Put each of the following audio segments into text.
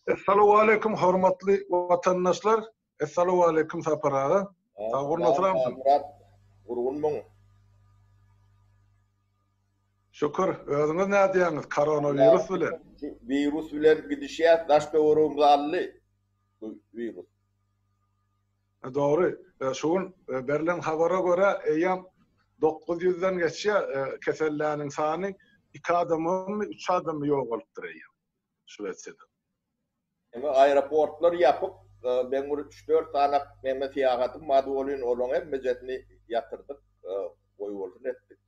Essalawwaleýkum hormatly watandaşlar. Essalawwaleýkum Sapar aga. Sag gurnasyramsyň? Murat gurgunmyň? Şükür. Özüňiz nädýäňiz koronawirus bilen? Şu wirus bilen gidişýäs, daş töweregimizi aldy bu wirus. Dogry. Şu gün berlen habara görä eýýäm 900 den geçýär keselläniň sany. 2 adamymy, 3 adamy ýogalypdyr eýýäm. Şwesiýada. Indi aeroportlar ýapyk, meň bir üç-dört sany neme syýahatym bardy welin, olaň hemmejesini ýatyrdyk, goýbolsun etdik.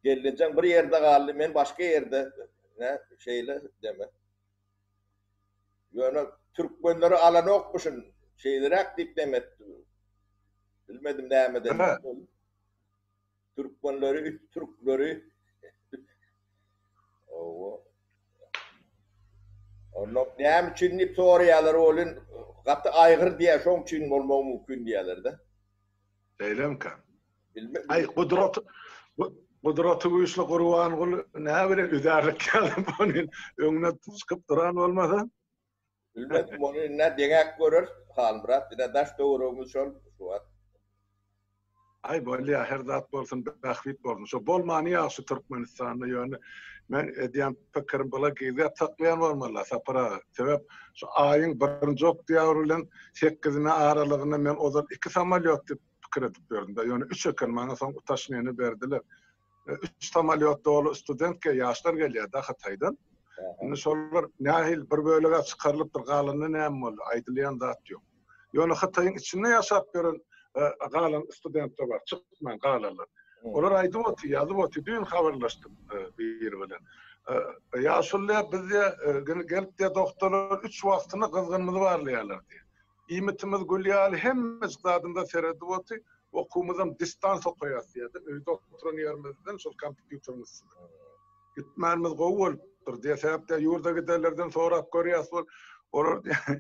Gelnejeň bir ýerde galdy, men başga ýerde, nä, şeýle deme. Ýöne türkmenleri alanokmyşyn, şeýleräk diýip neme etdi. Bilmedim nämeden. Türkmenleri, türkleri. Owa. Onda näme üçin diýip soraýarlar welin, gaty aýgyr diýýär, şoň üçin bolmagy mümkin diýýärler-de. Şeýlemika? Bilmem. Aý, gudrat gudraty güýçli Gurbanguly näbile üzärlik ýaly ony öňüne çykyp duran bolmasa. Bilmedim ony indi deňäp göreris Halmyrat ine daş töweregimiz şol şu wagt. Aý bolýa her zat bolsun bähbit bolsun. Şo bolmany ýagşy Türkmenistanda ýöne men edýän pikirim bula gizläp saklaýan bolmalylar Sapar aga. Sebäp şu aýyň birinji oktýabr bilen sekizine aralygynda men ozal iki samolýot diýip pikir edip ýördüm-de ýöne üç eken maňa soň utaşneni berdiler. Üç samolýot doly student ýaşlar gelýär-de Hytaýdan. Indi şolar nähili bir bölegi çykarylypdyr, galany näme boldy, aýdylýan zat ýok. Ýöne Hytaýyň içinde ýaşap ýören galan studentler bar, çykman galanlar. Olar aýdyp otyr, ýazyp otyr, düýn habarlaşdym biri bilen. Ýaşuly diýýär, biz diýýär, gelip diýýär, doktorlar üç wagtyna gyzgynymyzy barlaýarlar diýýär. Iýmitimiz gül ýaly, hemmejik zadymyza seredip otyr, okuwymyzam distans okaýas diýýär-de, öýde oturan ýerimizden şol kompýuteriň üstünde. Gitmänimiz gowy bolupdyr diýýär, sebäp diýýär, ýurda gidenlerden sorap görýäs, olar diýýär,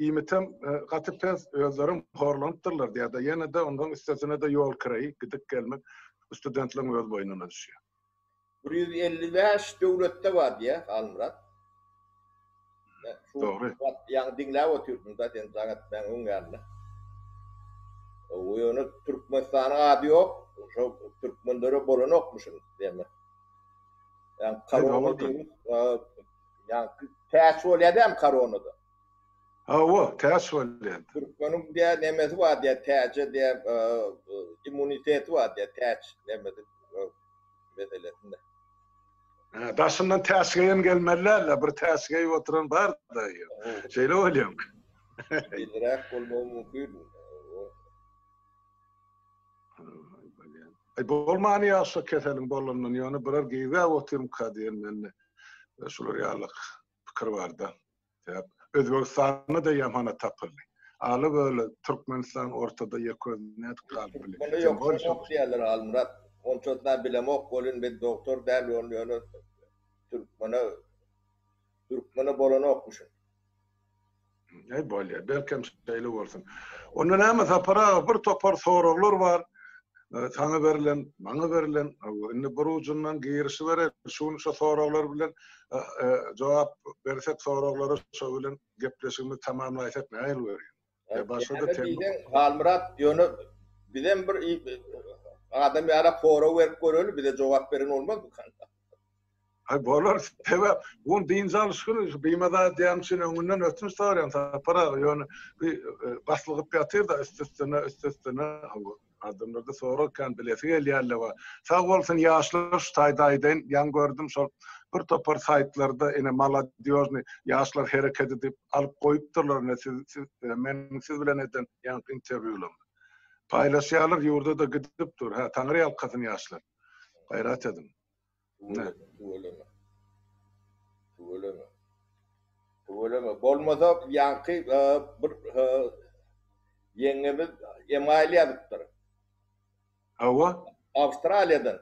iýmitem gaty pes, özlerem horlanypdyrlar diýýär-de, ýene-de ondan üstesine-de ýol kireýi, gidip gelmek studentleriň öz boýnuna düşýär. 155 döwletde bar diýýär Halmyrat. Dogry. Ýaňy diňläp otyrdym da sen jaň etmäň öň ýanynda. O ýöne Türkmenistanyň ady ýok. Şo türkmenlere bolanokmyşyn diýme. Ýa korona diýip, ýa täç bolýar dämi koronada? Hawa, täç bolýar. Türkmeniň diýä nemesi bar diýä, täje diýä immuniteti bar diýä, täç nemesi meselesinde. Hä, daşyndan täç geýen gelmeli däl-de, bir täç geýip oturan bar-da. Şeýle bolýarmy? Şeýleräk bolmagy mümkin. Aý, bolmany ýagşy keseliň bolandan, ýöne birer gizläp otyrmyka diýen mende şular ýalyk pikir bar-da. Sebäp Özbegistanda-da ýamana tapyldy. Aly böle Türkmenistan ortada ýeke özi nädip galyp bilýär? Türkmene ýokuşanok diýýärler Halmyrat. Onçasyna bilemok welin men dogtor däl ýöne ýöne türkmene türkmene bolanokmyşyn. Eý bolýar, belkem şeýle bolsun. Onda näme Sapar aga bir topar soraglar bar. Saňa berlen, maňa berlen, indi bir ujundan girişibereli. Şu gün şo soraglar bilen jogap bersek soraglara şo bilen gepleşigimizi tamamlaýsak nähili görýäň? Ýa başga-da tema. Diýseň Halmyrat ýöne bizem bir adam ýalak sorag berip göreli bize jogap beren bolmazmykan? Aý bolar, sebäp bu gün dynç alyş güni, şu bimaza edýänim üçin öňünden ötünç soraýan Sapar aga, ýöne bir baslygyp ýatyr-da üst-üstüne, üst-üstüne, hawa, adamlarda sorag kän, bilesi gelýänler bar. Sag bolsun ýaşlar şu taýda aýdaýyn, ýaňy gördüm şol bir topar saýtlarda ine molodýožnyý ýaşlar herekedi diýip alyp goýupdyrlar ine siz, siz, meniň siz bilen eden ýaňky interwýularym. Paýlaşýarlar, ýurda-da gidip dur, hä, Taňry ýalkasyn ýaşlar. Gaýrat ediň. Tüweleme, tüweleme. Tüweleme. Tüweleme. Bolmasa ýaňky e, bir e, ýeňňemiz email ýazypdyr. Hawa. Awstraliýadan.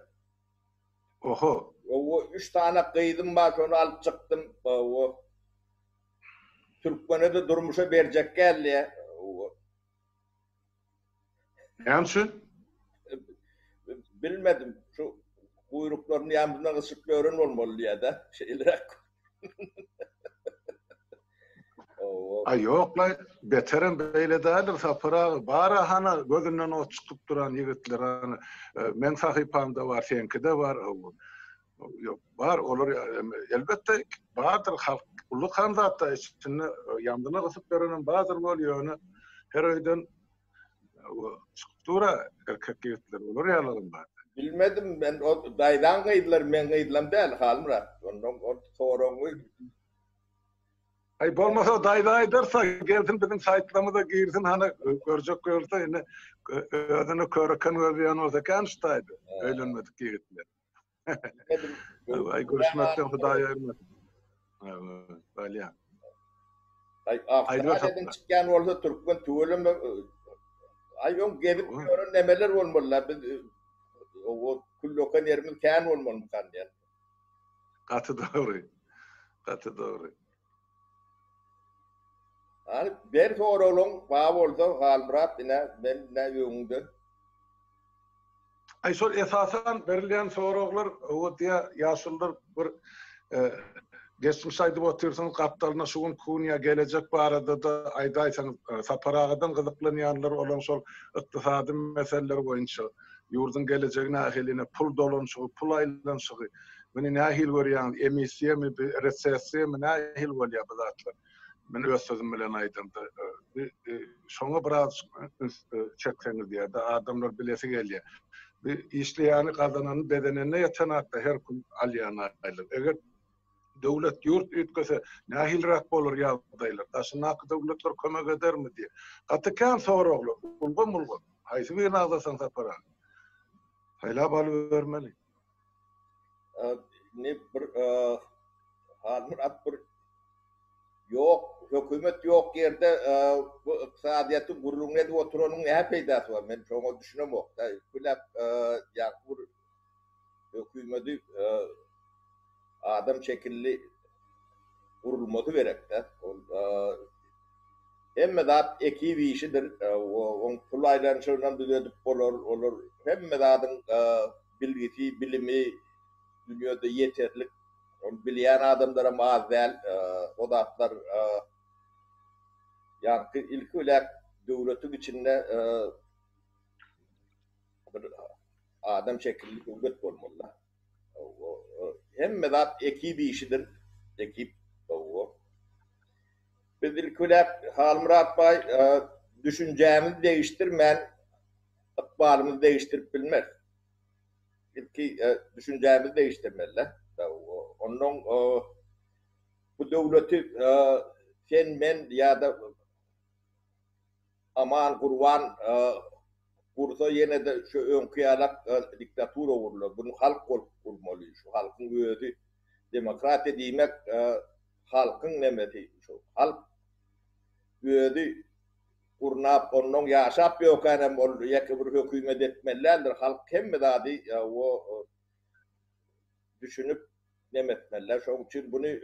Oho. Owo, üç sany gyzym bar, şony alyp çykdym. Owo. Türkmene-de durmuşa berjek geldi. Owo. Näme üçin? Bilmedim. Şu guýruklaryny ýamzyna gysyp ýören bolmaly diýýär-de. Şeýleräk. Aý ýok-laý, beterem beýle däldir Sapar aga. Bar-a hana gözünden ot çykyp duran ýigitler hany. Meň sahypamda bar, seňkide bar. Ýok, bar olar elbetde bardyr halk ullakan zatda içinde ýandyna gysyp berenem bardyr bol ýöne her öýden çykyp dur-a erkek ýigitler olar ýalylam bar. Bilmedim men o daýzaň gyzlary meň gyzlam däl Halmyrat. Ondan ol soragyňy Aý bolmasa daýza aýdarsa gelsin biziň saýtlarymyza girsin hany görjek bolsa indi özüne köreken gözleýän bolsa kän şu taýda öýlenmedik ýigitler. Aý görüşmekden Hudaý aýyrmasyn. Bolýa. Aý Awstraliýadan çykýan bolsa türkmen tüweleme aý öň gezip ýören nemeler bolmalylar biz o küllokan ýerimiz kän bolmalymykan diýen. Gaty dogry. Gaty dogry. Hany ber soraglaň bar bolsa Halmyrat ine men ine öňüňde. Aý şol esasan berilýän soraglar o diýä ýaşulular bir geçmiş aýdyp otyrsyňyz gapdalyna şu günki gün ýa gelejek barada-da aýdaýsaňyz Sapar agadan gyzyklanýanlar olaň şol ykdysady meseleler boýunça ýurduň gelejegi nähili ine pul dolanyşygy pul aýlanyşygy muny nähili görýäňiz emissiýamy resessiýamy nähili bolýar bu zatlar Men öz sözüm bilen aýdamda, şoňa biraz üns çekseňiz diýýär-de, adamlar bilesi gelýär. Bu işleýäni, gazanany, bezenenine ýetenakda her gün alýan aýlyk. Eger döwlet, ýurt üýtgese, nähiliräk bolar ýagdaýlar? Daşyndaky döwletler kömek edermi diýip. Gaty kän soraglar, ulgam-ulgam. Haýsy birini agzasaň Sapar aga. Saýlap alybermeli. Indi bir Halmyrat bir ýok, hökümet ýok ýerde bu ykdysadyýetiň gürrüňini edip oturanyň näme peýdasy bar? Men şoňa düşünemok-da. Güläp ýaňky bir hökümedi adam şekilli gurulmasy gerek-de. Ol hemme zat ekip işidir. Oň pul aýlanyşygynam düzedip bolar. Olar hemme zadyň bilgisi, bilimi dünýede ýeterlik. Ony bilýän adamlaram az däl. O zatlar ýaňky ilki bilen döwletiň içinde bir adam şekilli döwlet bolmaly-da. Hemme zat ekip işidir. Ekip. Biz ilki bilen Halmyrat baý düşünjämizi degişdirmän ykbalymyzy degişdirip bilmeris. Ilki düşünjämizi degişdirmeli-de. Onnoň bu döwleti sen, men ýa-da Aman, Gurban gursa ýene-de şu öňki ýalak diktatura gurlar. Bunu halk bolup gurmaly. Şu halkyň özi demokratiýa diýmek halkyň nemesi. Şu halk özi gurnap onnoň ýaşap ýökänem ol ýeke bir hökümet etmeli däldir halk hemme zady o düşünip neme etmeliler şoň üçin buny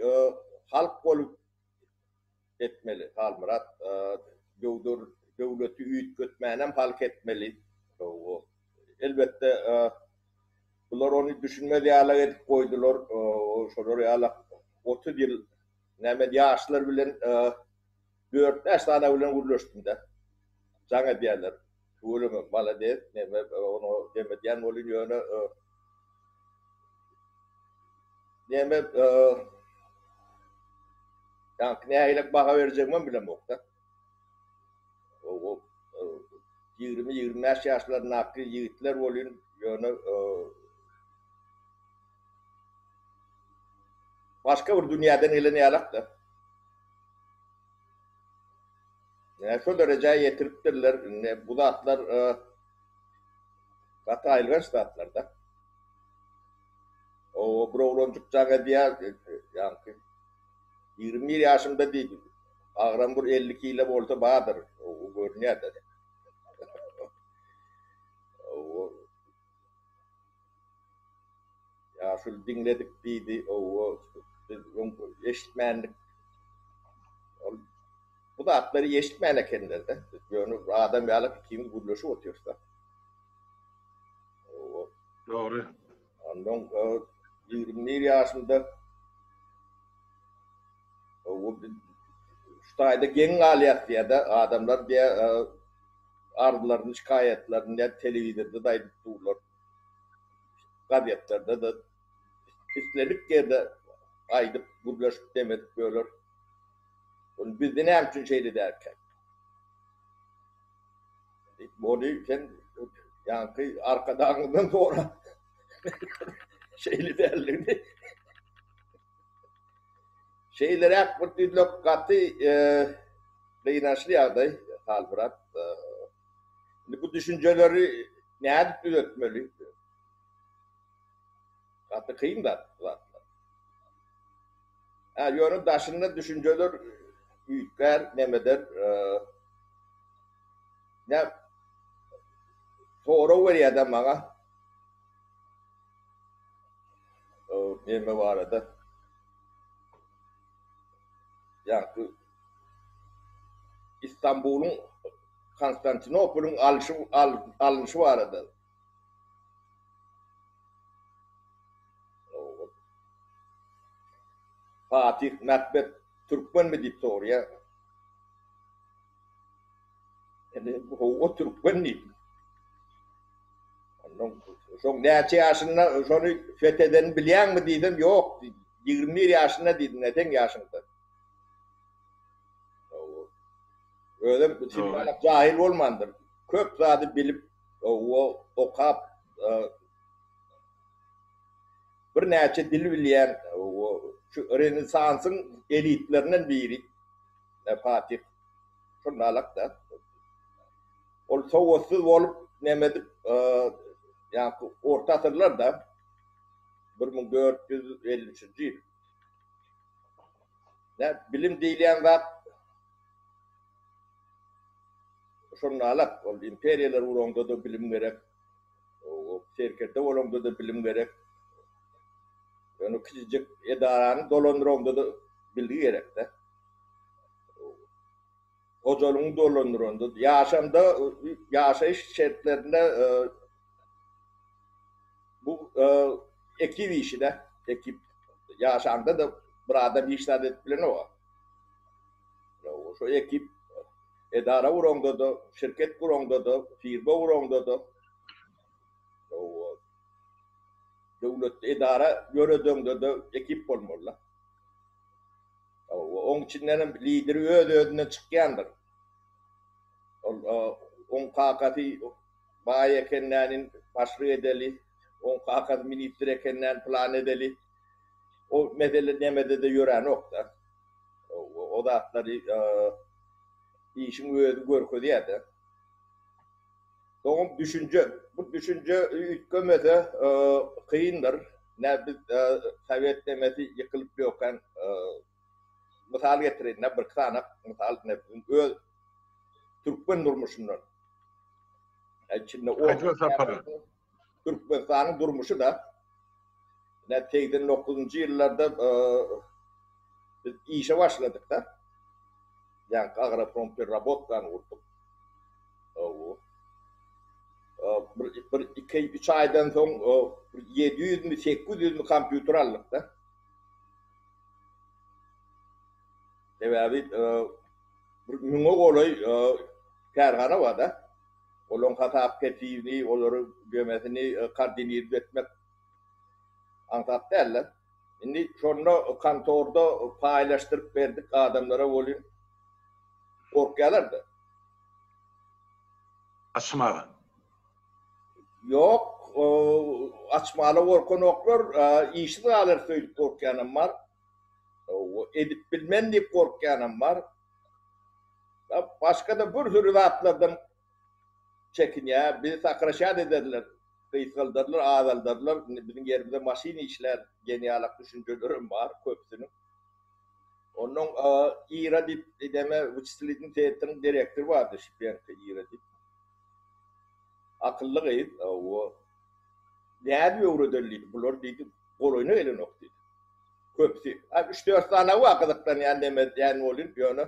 halk bolup etmeli Halmyrat döwdür döwleti üýtgetmänem halk etmeli elbetde bular ony düşünmez ýalak edip goýdular şolar ýalak 30 ýyl näme ýaşlar bilen Dört-bäş sany bilen gürleşdim-de. Jaň edýärler. Tüweleme, malades, neme, ony dem edýän bolýyn, ýöne neme, ýaňky nähilek baha berjegimem bilemok-da. O 20-25 ýaşlaryndaky ýigitler bolýyn, ýöne başga bir dünýäden gelen ýalak-da. Ine şo derejä ýetiripdirler. Indi bu zatlar gaty aýylganç zatlar-da. O bir oglanjyk jaň edýär, ýaňky 21 ýaşymda diýdi. Agram bir 50 kile bolsa bardyr. O görünýär-de. O Ýaşuly diňledik diýdi, owo, biz öň eşitmändik. Ol bu zatlary eşitmän ekenler-de. Biz ýöne bir adam ýaly ikimiz gürleşip otyrys-da. Owo. Dogry. Ondan 21 ýaşymda. Şu taýda geň galýas diýýär-de, adamlar diýýär, arzlaryny, şikaýatlaryny diýýär, telewizorda-da aýdyp durlar, gazetlerde-de, islendik ýerde aýdyp, gürleşip, dem edip ýörler. Ony bizde näme üçin şeýle dälkä? Ony sen ýaňky arkadagyňyzdan sora. Şeýle däldigini. Şeýleräk bir düzlük gaty gynançly ýagdaý, Halmyrat. Indi bu düşünjeleri nädip düzetmeli? Gaty kyn zat bu zatlar. Hä, ýöne daşynda düşünjeler üýtgär, nemeder. Nä sorag berýär-de maňa. O neme barada. Ýaňky Istanbulyň Konstantinopolyň alşy alnyşy barada. Fatih Mehmet türkmenmi diýip soraýar. Indi hawa türkmen diýip. Ondan şoň näçe ýaşynda şony fethedenini bilýäňmi diýsem, ýok diýdi. 21 ýaşynda diýdim, ne seň ýaşyňda. Özem simsalak jahil bolmandyr. Köp zady bilip, okap, birnäçe dil bilýän, şu Renesansyň elitlerinden biri Fatih. Şonda-da. Ol sowatsyz bolup, neme edip, ýaňky orta asyrlarda 1453-nji ýyl. Nä, bilim diýilýän zat şonda-da, ol imperiýalar guranda-da bilim gerek, serkerde bolanda-da bilim gerek. Ýöne kiçijik edarany dolandyranda-da bilgi gerek-de. Hojalygyňy dolandyranda, ýaşanda, ýaşaýyş şertlerinde bu ekip işi-de, ekip ýaşanda-da bir adam hiç zat edip bilenok. Şo ekip edara guraňda-da, şirket guraňda-da, firma guraňda-da, döwlet edara ýöredeňde-de ekip bolmaly-da. Oň içinden hem lideri öz-özünden çykýandyr. Ol oň kakasy baý eken nänin başlyk edeli, oň kakasy ministr eken nänin plan edeli. O mesele nemede-de ýöränok-da. O zatlary işiň özi görkezýär-de. Soňam düşünje, bu düşünje üýtgemese kyndyr. Nä biz sowet nemesi ýykylyp ýöken mysal getireýin, nä birki sany mysal ne biziň öz türkmen durmuşyndan. Içinde Türkmenistanyň durmuşy-da. Nä 89-njy ýyllarda biz işe başladyk-da. Ýaňky agropromperrabotkany gurduk. Hawa. Bir, bir iki, üç aýdan soň bir 700-mi, 800-mi kompýuter aldyk-da. Sebäbi bir müňe golaý kärhana bar-da. Olaryň hasap-hesibini, olary demesini koordinirip etmek aňsat däl-de. Indi şonda kontorda paýlaşdyryp berdik adamlara welin gorkýarlar-da. Açmaga. Ýok, açmala gorkanoklar, işsiz galarys öýdüp gorkýanam bar. Edip bilmen diýip gorkýanam bar. Başga-da bir sürü zatlardan çekinýär. Bizi sokraşat ederler, gysgaldarlar, azaldarlar. Indi biziň ýerimize maşyn işlär diýen ýalak düşünjelerem bar köpüsiniň. Onnoň Ira diýip edeme wyçislitniý teatryň direktory bardy, Şipenko Ira diýip. Akylly gyz, o nädip öwredeli diýdi, bular diýdi, golaýyna gelenok diýdi. Köpüsi. A üç-dört sany bar gyzyklanýan neme edýän bolýan, ýöne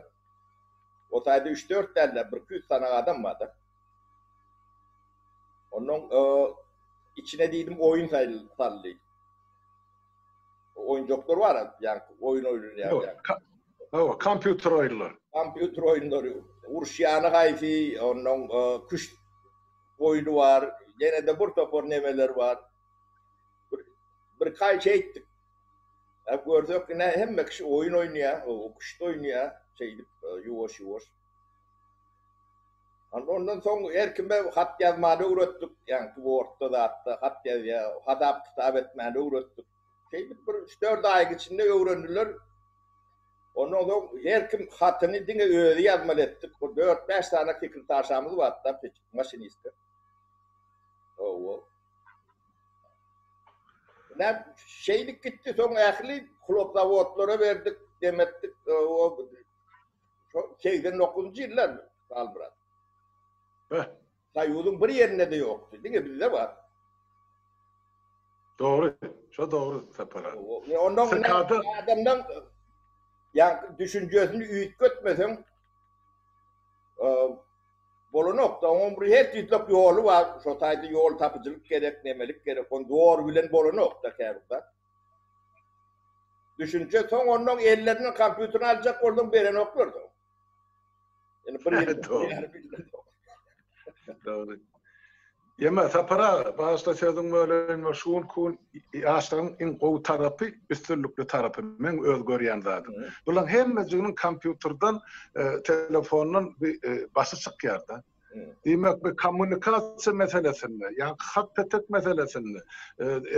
o taýda üç-dört däl-de, birki ýüz sany adam bar-da. Onnoň içine diýdim oýun saldy. Oýunjaklar bar, ýaňky oýun oýnanýan. Hawa, kompýuter oýunlary. Kompýuter oýunlary. Uruşýany haýsy, onnoň küşt oýny bar, ýene-de bir topar nemeler bar. Bir birki aý şeýtdik. Ä görsek ine hemme kişi oýun oýnaýar, küşt oýnaýar, şeýdip ýuwaş-ýuwaş. Ondan soň her kime hat ýazmany öwretdik, ýaňky Word-da zatda hat ýazýar, hasap-kitap etmäni öwretdik. Şeýdip bir üç-dört aýyň içinde öwrendiler. Ondan soň her kim hatyny diňe özi ýazmaly etdik. Bir dört-bäş sany sekretarşamyz bardy-da, maşinistka. Hawa. Ine, şeýdip gitdi. Soň ähli hlopzawodlara berdik, demetdik. Şo 89-njy ýyllar Halmyrat. Heh. Soýuzyň bir ýerinde-de ýokdy. Diňe bizde bar. Dogry. Şo dogry Sapar aga. Ondan adamdan ýa düşünjesini üýtgetmeseň bolanok-da. Onuň bir her tüýtlek ýoly bar. Şo taýda ýol tapyjylyk gerek, nemelik gerek. Ony zor bilen bolanok-da käbir zat. Düşünje soň ondan ellerinden kompýuterini aljak bolsaň berenoklar soň. Ýöne bir ýyl Dogry. Ýeme Sapar aga, bagyşla sözüňi böleýin, şu günki gün ýaşlaryň iň gowy tarapy, üstünlikli tarapy, meň öz görýän zadym. Bularyň hemmejiginiň kompýuterden, telefondan başy çykýar-da. Diýmek, bu kommunikasiýa meselesinde, ýaňky hat-petek meselesinde,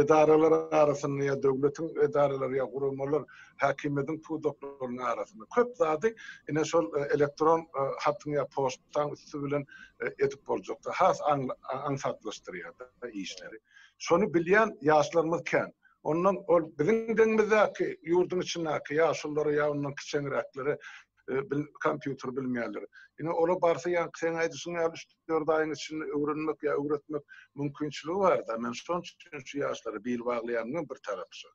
edaralar arasynda ýa döwletiň edaralary ýa guramalar, häkimiýetiň pudaklarynyň arasynda köp zady ine şol elektron hatyň ýa poçtaň üsti bilen edip boljakda, has aňsatlaşdyrýar-da işleri. Şony bilýän ýaşlarymyz kän. Ondan ol biziň deňimizdäki ýurduň içindäki ýaşululara ýa ondan kiçeňräklere bil kompýuter bilmeýärler. Ine ola barsa ýaňky seň aýdyşyň ýaly üç-dört aýyň içinde öwrenmek ýa öwretmek mümkinçiligi bar-da. Men şonuň üçin şu ýaşlara bil baglaýanymyň bir tarapy şo.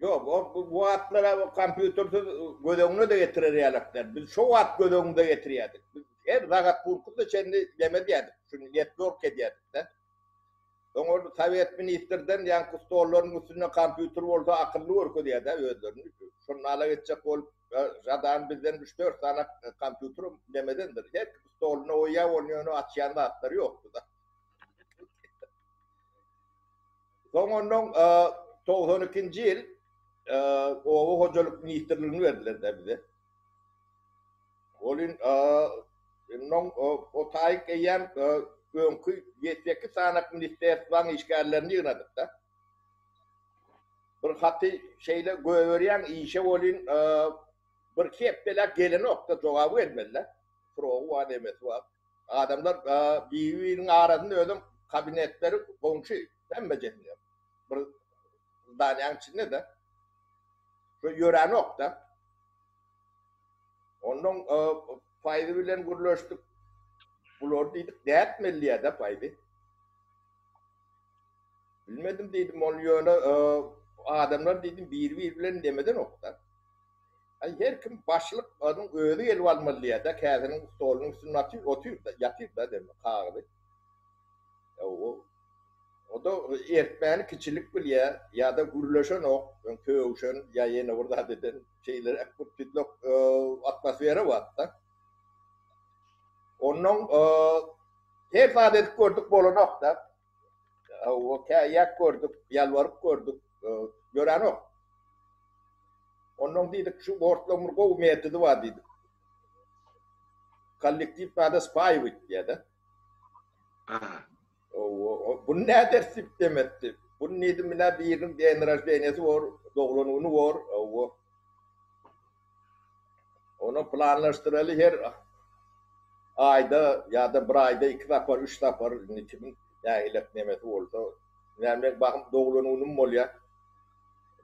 Ýok, o bu wagtlar-a kompýutersiz göz öňüne-de getirer ýalak däl. Biz şo wagt göz öňümize getirýärdik. Biz her zagatpulka çenli neme edýärdik, şuny network edýärdik-de. Soň ol sowet ministrden ýaňky stollaryň üstünde kompýuter bolsa akylly görkezýär-dä özlerini. Şony nala etjek bolup Žadan bizden üç-dört sany kompýuter nemedendir. Her kim stoluna goýýar, ony ýöne açýan zatlary ýokdy-da. Soň ondan 92-nji ýyl Oba hojalyk ministrligini berdiler-dä bize. Ol ondan o taýyk eýýäm öňki 7-8 sany ministerstwaň işgärlerini ýygnadyk-da. Bir haty şeýle göberýäň işe welin birki hepdeläp gelenok-da jogaby gelmeli-de. Srogy bar, nemesi bar. Adamlar biri-biriniň arasynda özem kabinetleri goňşy hemmejesinde. Bir zdaniýaň içinde-de. Şo ýöränok-da. Ondan Paýzy bilen gürleşdik. Bular diýdik, nätmeli diýýär-de Paýzy. Bilmedim diýdim, ony ýöne adamlar diýdim bir-biri bilen nemedenok-da. Aý her kim başlyk onuň özi gelip almaly diýýär-de, käseniň stolunyň üstünde atyr, otyr-da, ýatyr-da deme kagyzy. O-da ertmäni kiçilik bilýär, ýa-da gürleşenok, öň sögüşen ýa ýene bir zat eden şeýleräk bir tütlek atmosfera bar-da. Onnoň her zat edip gördük bolanok-da. Hawa, käýäp gördük, ýalbaryp gördük, ýöränok. Onnoň diýdik, şu bortlaryň bir gowy metody bar diýdik. Kollektiw nada spaýiwit diýýär-de. Bunu näderis diýip demetdi. Bunu diýdim, ine biriniň den roždeniýesi bor, doglan güni bor. Ony planlaşdyraly her aýda ýa-da bir aýda iki sapar, üç sapar, indi kimiň nähilek nemesi bolsa. Ine meň bahym doglan günüm bolýar.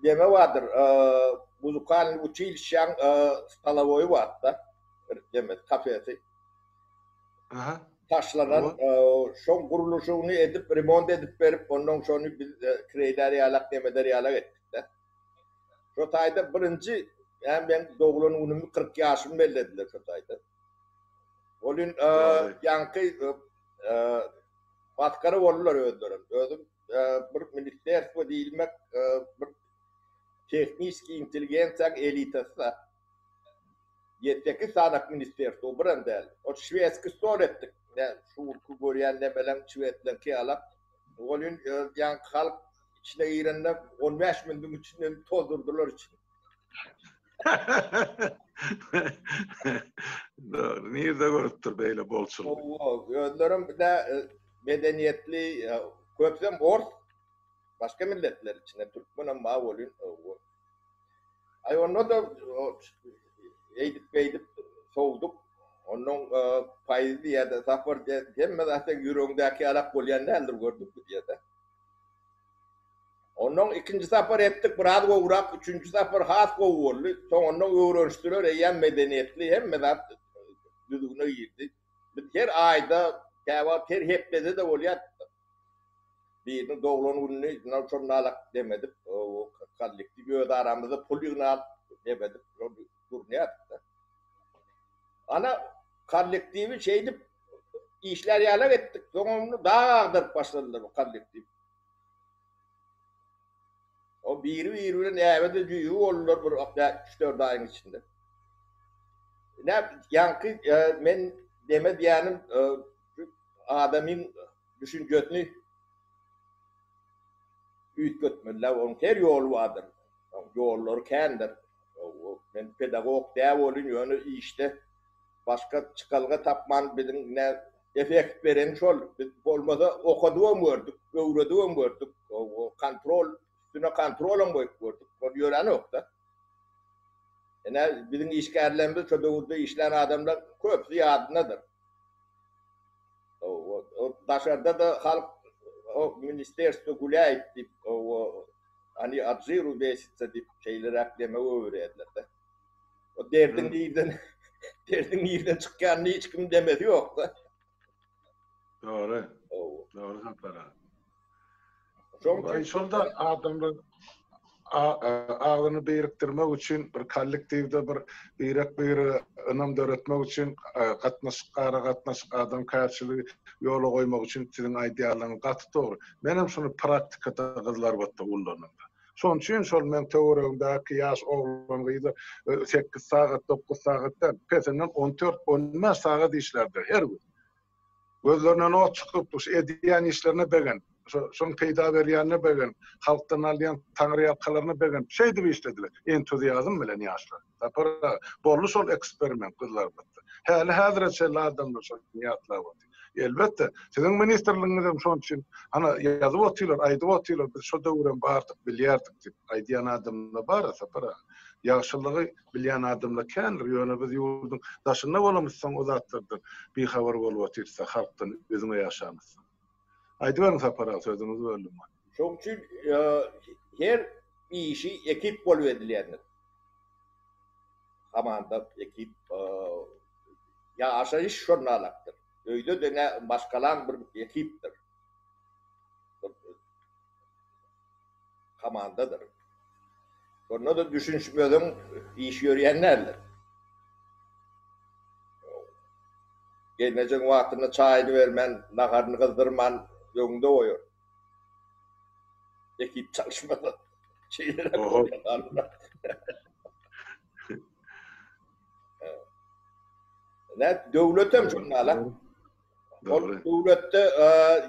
Neme bardyr, muzykalnyý uçilişşäň stolowoýy bar-da, bir nemesi, kafesi. Aha. Taşlanan, şoň gurluşygyny edip, remont edip berip, ondan şony biz kireýlär ýalak, nemeder ýalak etdik-de. Şo taýda birinji, ýa meň doglan günümi 40 ýaşymy bellediler şo taýda. Ol gün ýaňky masgara boldular özlerem. Özüm bir ministerstwo diýilmek bir tehniski intelligensiýaň elitasy-da. Ýedi-sekiz sanak ministerstwo, birem däl. Ol şwedskiý stol etdik. Ine, şu günki görýän nemeleň şwedleňki ýalak. Welin, ýaňky halk içine girende on bäş minutiň içinde tozdurdylar içini. Dogry, nirde görüpdir beýle bolçulygy? Hawa, özlerem bir-de medeniýetli, köpüsem ors, başga milletler içinde türkmenem bar welin, hawa. Aý onda-da eýdip-beýdip sowduk. Onnoň Paýzy diýýär-de, Sapar diýýär, hemme zat seň ýüregiňdäki ýalak bolýan däldir gördükmi diýýär-de. Onnoň ikinji sapar etdik, biraz gowurak, üçünji sapar has gowy boldy. Soň onnoň öwrenişdiler, eýýäm medeniýetli, hemme zat düzgüne girdi. Biz her aýda, käwagt her hepdede-de bolýar. Biriniň doglan gününi ynha şonalak dem edip, kollektiw öz aramyzda pul ýygnap dem edip şol gurnaýardyk-da. Ana, kollektiwi şeýdip işlär ýalak etdik. Soň ony dag agdaryp başladylar bu kollektiw. O biri-biri bilen äbe-de jüýi boldular bir üç-dört aýyň içinde. Ine, ýaňky men deme diýýänim adamyň düşünjesini üýtgetmeliler. Onuň her ýoly bardyr. Onuň ýollary kändir. Men pedagog däl bolyn, ýöne işde başga çykalga tapman biziň ine effekt bereni şol. Biz bolmasa okadybam gördük, öwredibem gördük, kontrol üstüne kontrolam goýup gördük. Ol ýöränok-da. Ine biziň işgärlerimiz şo döwürde işlän adamlar köpüsi ýadyndadyr. Daşarda-da halk o ministerstwo gulýaýt diýip, o oni od žiru besitsa diýip şeýleräk deme goýberýärler-de. O derdiň nirden derdiň nirden çykýanyny hiç kim demesi ýok-da. Dogry. Dogry Sapar aga. Şoň şol da adamlar agzyny birikdirmek üçin bir kollektiwde bir birek-birege ynam döretmek üçin gatnaşyk ara gatnaşyk adamkärçiligi ýola goýmak üçin siziň aýdýanlaryňyz gaty dogry. Men hem şuny praktikada Gyzlarbatda ullandym. Şonuň üçin şol meň töweregimdäki ýaş oglan-gyzlar sekiz sagat, dokuz sagat däl, pesinden on dört, on bäş sagat işlärdiler her gün. Gözlerinden ot çykyp, şu edýän işlerine begenip, şo, şoň peýda berýänine begenip, halkdan alýan taňryýalkalaryna begenip, şeýdip işlediler. Entuziazm bilen ýaşlar. Sapar aga, boldy şol eksperiment Gyzlarbatda. Häli-häzire çenli adamlar şony ýatlap otyr. Elbetde, siziň ministrligiňiz hem şonuň üçin, hana, ýazyp otyrlar, aýdyp otyrlar, biz şo döwürem bardyk, bilýärdik diýip aýdýan adamlar bar-a, Sapar aga. Ýagşylygy Bilýän adamlar kändir, ýöne biz ýurduň daşynda bolamyzsoň o zatlardan bihabar bolup otyrys-da, halkdan özüňe ýaşamyzsoň. Aýdyberiň Sapar aga, sözüňizi böldüm. Şoň üçin her işi ekip bolup edilýändir. Komanda, ekip, ýaşaýyş şonalakdyr. Öýde-de nä maşgalaň bir ekipdir. Komandadyr. Şonda-da düşünişmezeň iş ýörýän däldir. Gelnejeň wagtynda çaýyny bermän, naharyny gyzdyrman öňüňde goýar. Ekip çalyşmasa şeýleräk bolýar. Näme döwletem şonda-la. Ol döwletde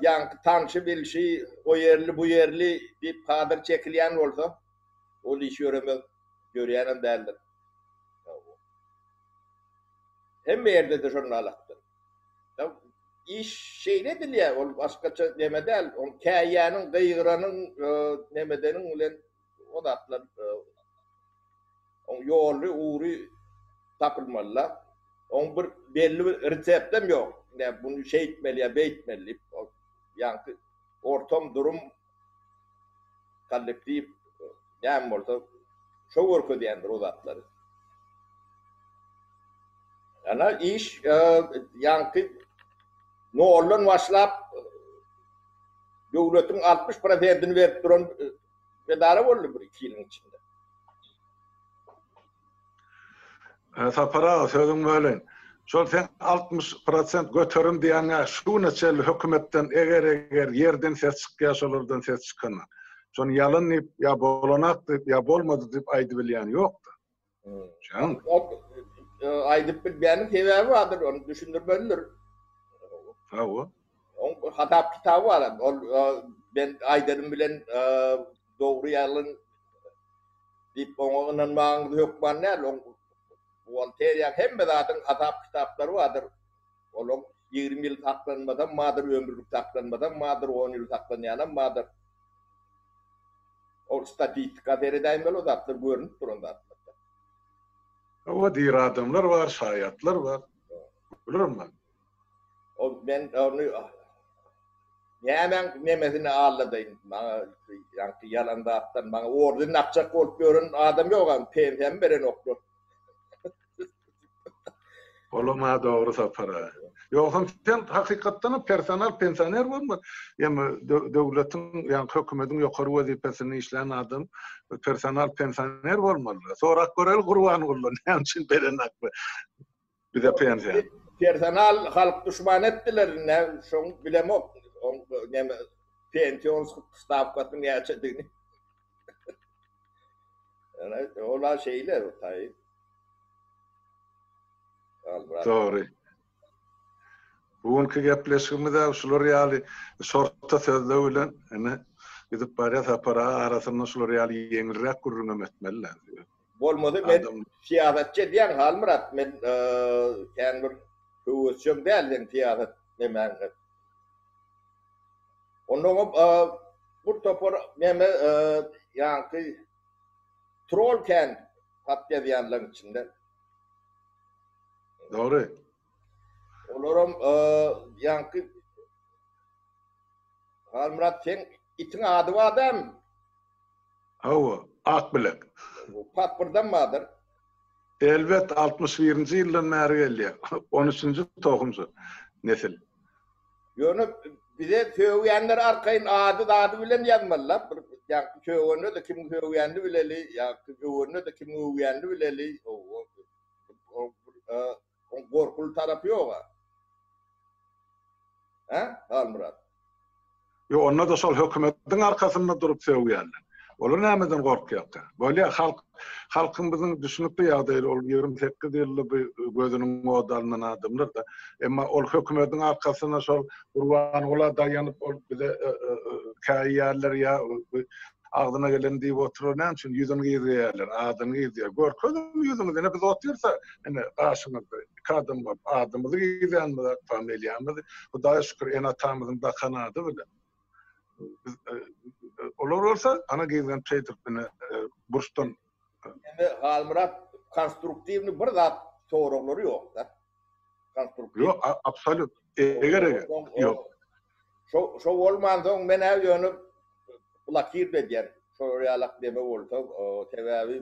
ýaňky tanşy-bilşi, o ýerli, bu ýerli diýip kadyr çekilýän bolsa, ol iş ýöremez, ýörýänem däldir. Hemme ýerde-de şonalakdyr. Iş şeýle edilýär, ol başgaça neme däl, oň käýýäniň, gygyranyň, nemedeniň bilen o zatlar Oň ýoly, ugry tapylmaly-da. Oň bir belli bir reseptem ýok. Ine, muny şeýtmeli ýa beýtmeli diýip. Ol ýaňky ortam durum kollektiw näme bolsa şo görkezýändir o zatlary. Ana iş ýaňky noldan başlap döwletiň 60 prosentini berip duran edara boldy bir iki ýylyň içinde. Sapar aga sözüňi böleýin. Şol sen 60 prosent göterim diýýäňä şu güne çenli hökümetden eger-eger ýerden ses çykýar şolardan ses çykana. Şony ýalan diýip ýa bolanak diýip ýa bolmady diýip aýdybilýän ýokda. Jan. aýdyp bilmeýäniň sebäbi bardyr, ony düşündirmelidir. Hawa. Oň hasap kitaby bar. Ol men aýdanym bilen dogry ýalan diýip oňa ynanmagyňyz hökman däl. Oň buhgalteriýaň hemme zadyň hasap kitaplary bardyr. Olaň 20 ýyl saklanmasam bardyr, ömürlik saklanmasam bardyr, on ýyl saklanýanam bardyr. Ol statistika seredäýmeli o zatlar görnüp duran zatlar. Hawa diri adamlar bar, şaýatlar bar. Bularym bar. Ol men ony nämäň nemesini aldadaýyn maňa ýaňky ýalan zatdan maňa orden dakjak bolup ýören adam ýok a pensiýamy berenoklar. Olam-a dogry Sapar aga. Ýogsam sen hakykatdanam personal pensioner bolma. Ýa döwletiň, ýa hökümediň ýokary wezipesinde işlän adam personal pensioner bolmaly. Sorap göreli Gurbangulydan näme üçin berenok bize pensiýa. Personal halk duşmany etdiler indi şoň bilemok. Oň näme pension stawkasynyň näçedigini. Ýöne ola şeýle taý. Dogry. Bu günki gepleşigimiz hem şular ýaly şorta sözler bilen ine gidip barýar Sapar aga arasynda şular ýaly ýeňilräk gürrüňem etmeli. Bolmasa men syýasatçy edýäň Halmyrat men kän bir höwesjeň däl seň syýasat nemäňe. Onnoňam bir topar neme ýaňky trol kän hat ýazýanlaryň içinde. Dogry. Olaram ýaňky Halmyrat seň itiň ady bar dämi? Hawa, Akbilek. Pasportam bardyr. Elbet, 61-nji ýyldan bäri gelýär. On üçünji tohum şu nesil. Ýöne bize sögýänler arkaýyn ady zady bilen ýazmalylar. Bir ýaňky sögende-de kimiň sögýänini bileli, ýaňky öwende-de kimiň öwýänini bileli. Oň gorkuly tarapy ýog-a. Hä, Halmyrat? Ýok, onda-da şol hökümetiň arkasynda durup sögýärler. Olar nämeden gorkýarka? Bolýar, halk halkymyzyň düşünikli ýagdaýy ol 28 ýylda bu gözüniň ody alnan adamlar-da. Emma ol hökümetiň arkasynda şol Gurbangula daýanyp ol bize e, e, e, käýýärler ýa agzyna gelen diýip oturar näme üçin ýüzüni gizleýärler, adyny gizleýär. Görkeziň ýüzüňizi, ine biz otyrsa, ine gaşyňyzda iki adam bolup adymyzy gizlänmiz, familiýamyzy, Hudaýa şükür ene-atamyzyň dakan ady bilen. Biz olar bolsa ana gizlenip şeýdip ine burçdan Indi Halmyrat konstruktiwny bir zat soraglary ýok-da. Konstruktiw. Ýok, absolýut. Eger eger. Ýok. Şo şo bolmansoň men-ä ýöne blokird edýän. Şolar ýalak neme bolsa, sebäbi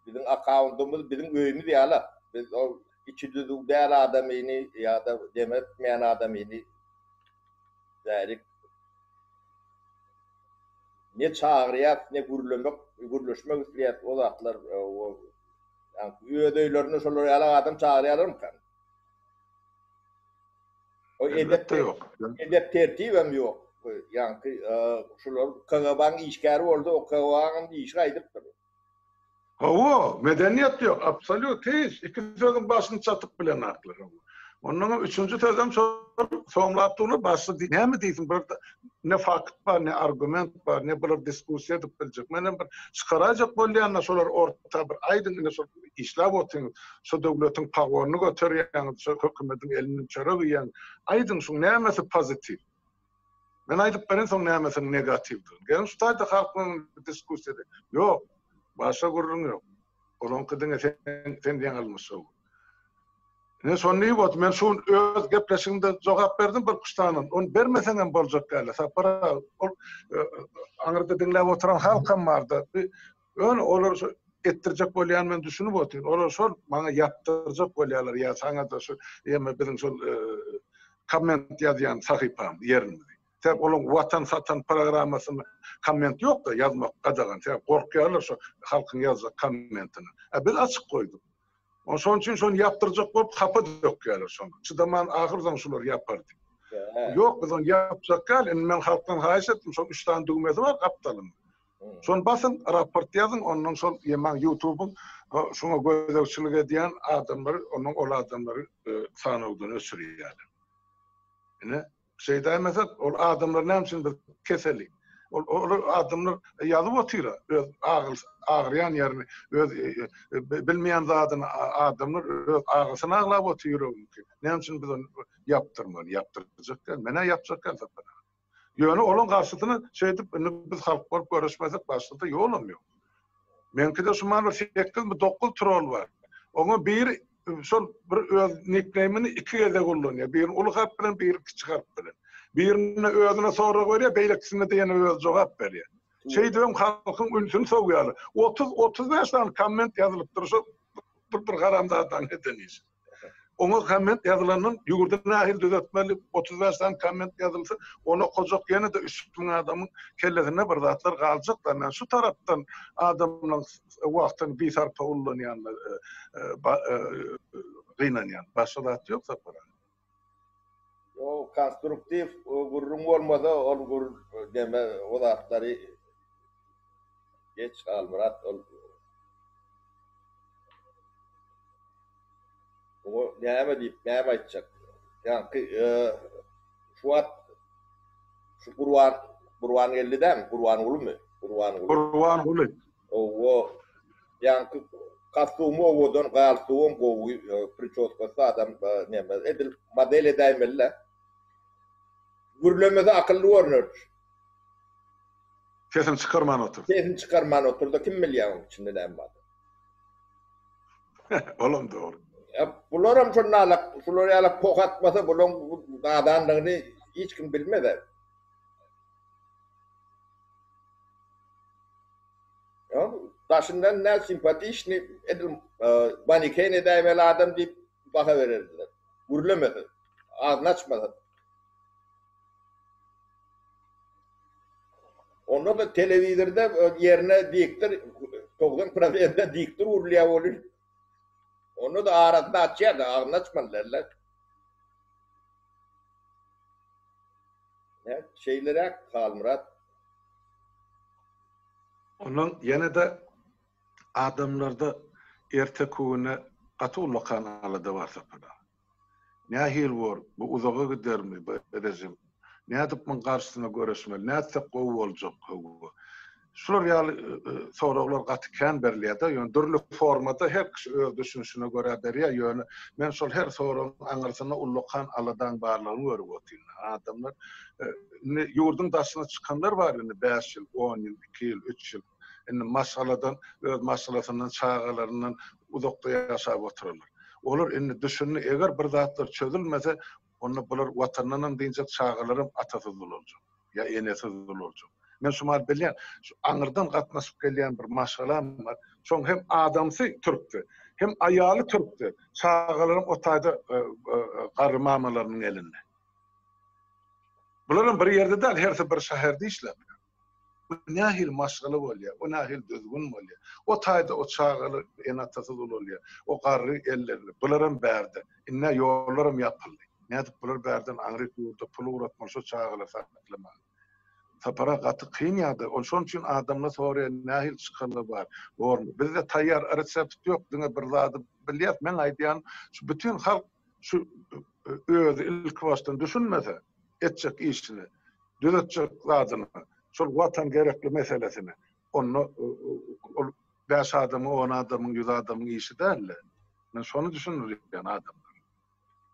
biziň akkauntymyz biziň öýümiz ýala. Biz ol içi düzüw däl adamyny ýa-da neme etmeýän adamyny bärik ne çagyrýas, ne gürlemek, gürleşmek isleýäs o zatlar öz öýlerinde şolar ýalak adam çagyrýarlarmykan? O edep ýok. Edep tertibem ýok. Ýaňky şular KGB-nyň işgäri bolsa, o KGB-nyň işi gaýdypdyr. Hawa, medeniýet ýok, absolýut hiç. Iki sözüň başyny çatyp bilenaklar. Ondan üçünji sözem şol soňlap durlar, başda näme diýsin, bir ne fakt bar, ne argument bar, ne bular diskussiýa edip biljek. Menem bir çykaraýjak bolýan-da şolar orta bir aýdyň ine şol işläp otyň, şo döwletiň pagonyny göterýäňiz, şo hökümetiň elinden çörek iýýäňiz. Aýdyň şuň nämesi pozitiw? Men aýdyp bereýin soň nämesiniň negatiwdigini. Geliň şu taýda halkyň öňünde diskussiýa edeliň. Ýok, başga gürrüň ýok. Olaňky diňe sen sen ýaňylmyş. Ine şony diýip otyr. Men şu gün öz gepleşigimde jogap berdim bir kuşdanam. Ony bermeseňem boljak däl. Sapar aga, ol e, aňyrda diňläp oturan halkam bardy. Ýöne olar şu etdirjek bolýan men düşünip otyryn. Olar şol maňa ýapdyrjak bolýarlar ýa saňa-da şu ýa biziň şol e, komment ýazýan sahypam ýerimizi. Sebäp olaň watan satan programmasynda komment ýok-da ýazmak gadagan. Sebäp gorkýarlar şo halkyň ýazjak kommentine. A biz açyk goýduk. Onsoň şonuň üçin şony ýapdyrjak bolup hapa dökýärler şony. Çydaman ahyr soň şular ýapar diýip. Ýok biz ony ýapjak däl. Indi men halkdan haýyş etdim şol üç sany düwmesi bar gapdalynda. Şony basyň, raport ýazyň, ondan şol ýemaň ýutubyň şoňa gözegçilik edýän adamlary, ondan ol adamlary sanawdan öçürýärler. Ine, şeýdäýmesek, ol adamlar näme üçin biz keseli? Ol ol adamlar ýazyp otyr, öz agyl agyrýan ýerini, öz bilmeýän zadyny adamlar öz agysyny aglap otyr ýüreginiňki. Näme üçin biz ony ýapdyrmaly? Ýapdyrjak däl. Men-ä ýapjak däl Sapar aga. Ýöne olaň garşysyna şeýdip indi biz halk bolup göreşmesek başga-da ýolam ýok. Meňkide şu mahal bir sekizmi dokuz trol bar. Oňa biri şol bir öz nikneýmini iki gezek ullanýar. Birini uly harp bilen, biri kiçi harp bilen. Birinde özüne sorag berýär, beýlekisinde-de ýene özi jogap berýär. Şeýdibem halkyň ünsüni sowýarlar. 30-35 sany komment ýazylypdyr şol bir bir haramzadanyň eden işi. Oňa komment ýazylandan ýurdy nähili düzetmeli, 35 sany komment ýazylsa, ony okajak ýene-de 3000 adamyň kellesinde bir zatlar galjak-da. Men şu tarapdan adamlaryň wagtyny bisarpa ullanýanyna gynanýan. Başga zat ýok Sapar aga. Ýok, konstruktiw gürrüň bolmasa, ol gür neme o zatlary geç Halmyrat ol Oňa näme diýip, näme aýtjak? Ýaňky şu wagt şu Gurban Gurbangeldi dämi? Gurbangulymy? Gurbanguly. Gurbanguly. Owo. Ýaňky kostyumy owadan, galstugam gowy, pričoskasy adam näme, edil model edäýmeli-dä. Gürlemese akylly görnerdi. Sesini çykarman otursa. Sesini çykarman otursa kim bilýär onuň içinde näme bardygyny. Olam dogry. Ya bularam şonalak, şular ýalak poh atmasa bulaň nadanlygyny hiç kim bilmez. Ya daşyndan ne simpatiçni edil maniken edäýmeli adam diýip baha bererdiler. Gürlemese, agzyny açmasa. Onda-da telewizorda ýerine diktor 90 prosentde diktor urulýar welin, onda-da arasyny açýar-da, agzyny açmaly däl-de. Hä, şeýleräk Halmyrat. Ondan ýene-de adamlarda erteki güne gaty ullakan alada bar Sapar aga. Nähili bor, bu uzaga gidermi bu rejim? Nädip muň garşysyna göreşmeli? Nätsek gowy boljak? Hawa. Şular ýaly soraglar gaty kän berilýär-de, ýöne dürli formada her kişi öz düşünişine görä berýär, ýöne men şol her soragyň aňyrsynda ullakan aladaň barlygyny görüp otyryn. Adamlar indi ýurduň daşyna çykanlar bar indi bäş ýyl, on ýyl, iki ýyl, üç ýyl. Indi maşgaladan, öz maşgalasyndan, çagalaryndan uzakda ýaşap oturanlar. Olar indi düşündi, eger bir zatlar çözülmese, onda bular Watandanam dynjak, çagalaram atasyz ulaljak ýa enesiz ulaljak. Men şu mahaly bilýän, şu aňyrdan gatnaşyp gelýän bir maşgalam bar. Şoň hem adamsy türkdi, hem aýaly türkdi, çagalaram o taýda garry mamalarynyň elinde. Bularam bir ýerde däl, hersi bir şäherde işläp ýör. Bu nähili maşgala bolýar? O nähili düzgün bolýar? O taýda o çagalar ene-atasyz ulalýar. O garry ellerinde. Bularam bärde. Indä ýollaram ýapyldy. Nädip bular bärden aňryk ýurda pul ugratmaly şo çagalary saklamaga? Sapara gaty kyn ýagdaý. Ol şonuň üçin adamlar soraýar nähili çykalga bar? Bormy? Bizde taýýar resept ýok. Diňe bir zady bilýäs. Meň aýdýanym şu bütin halk şu özi ilkibaşdan düşünmese etjek işini düzetjek zadyny, şol Watan gerekli meselesini, onda ol bäş adamyň, on adamyň, ýüz adamyň işi däl-de. Men şony düşündirýän adamlara.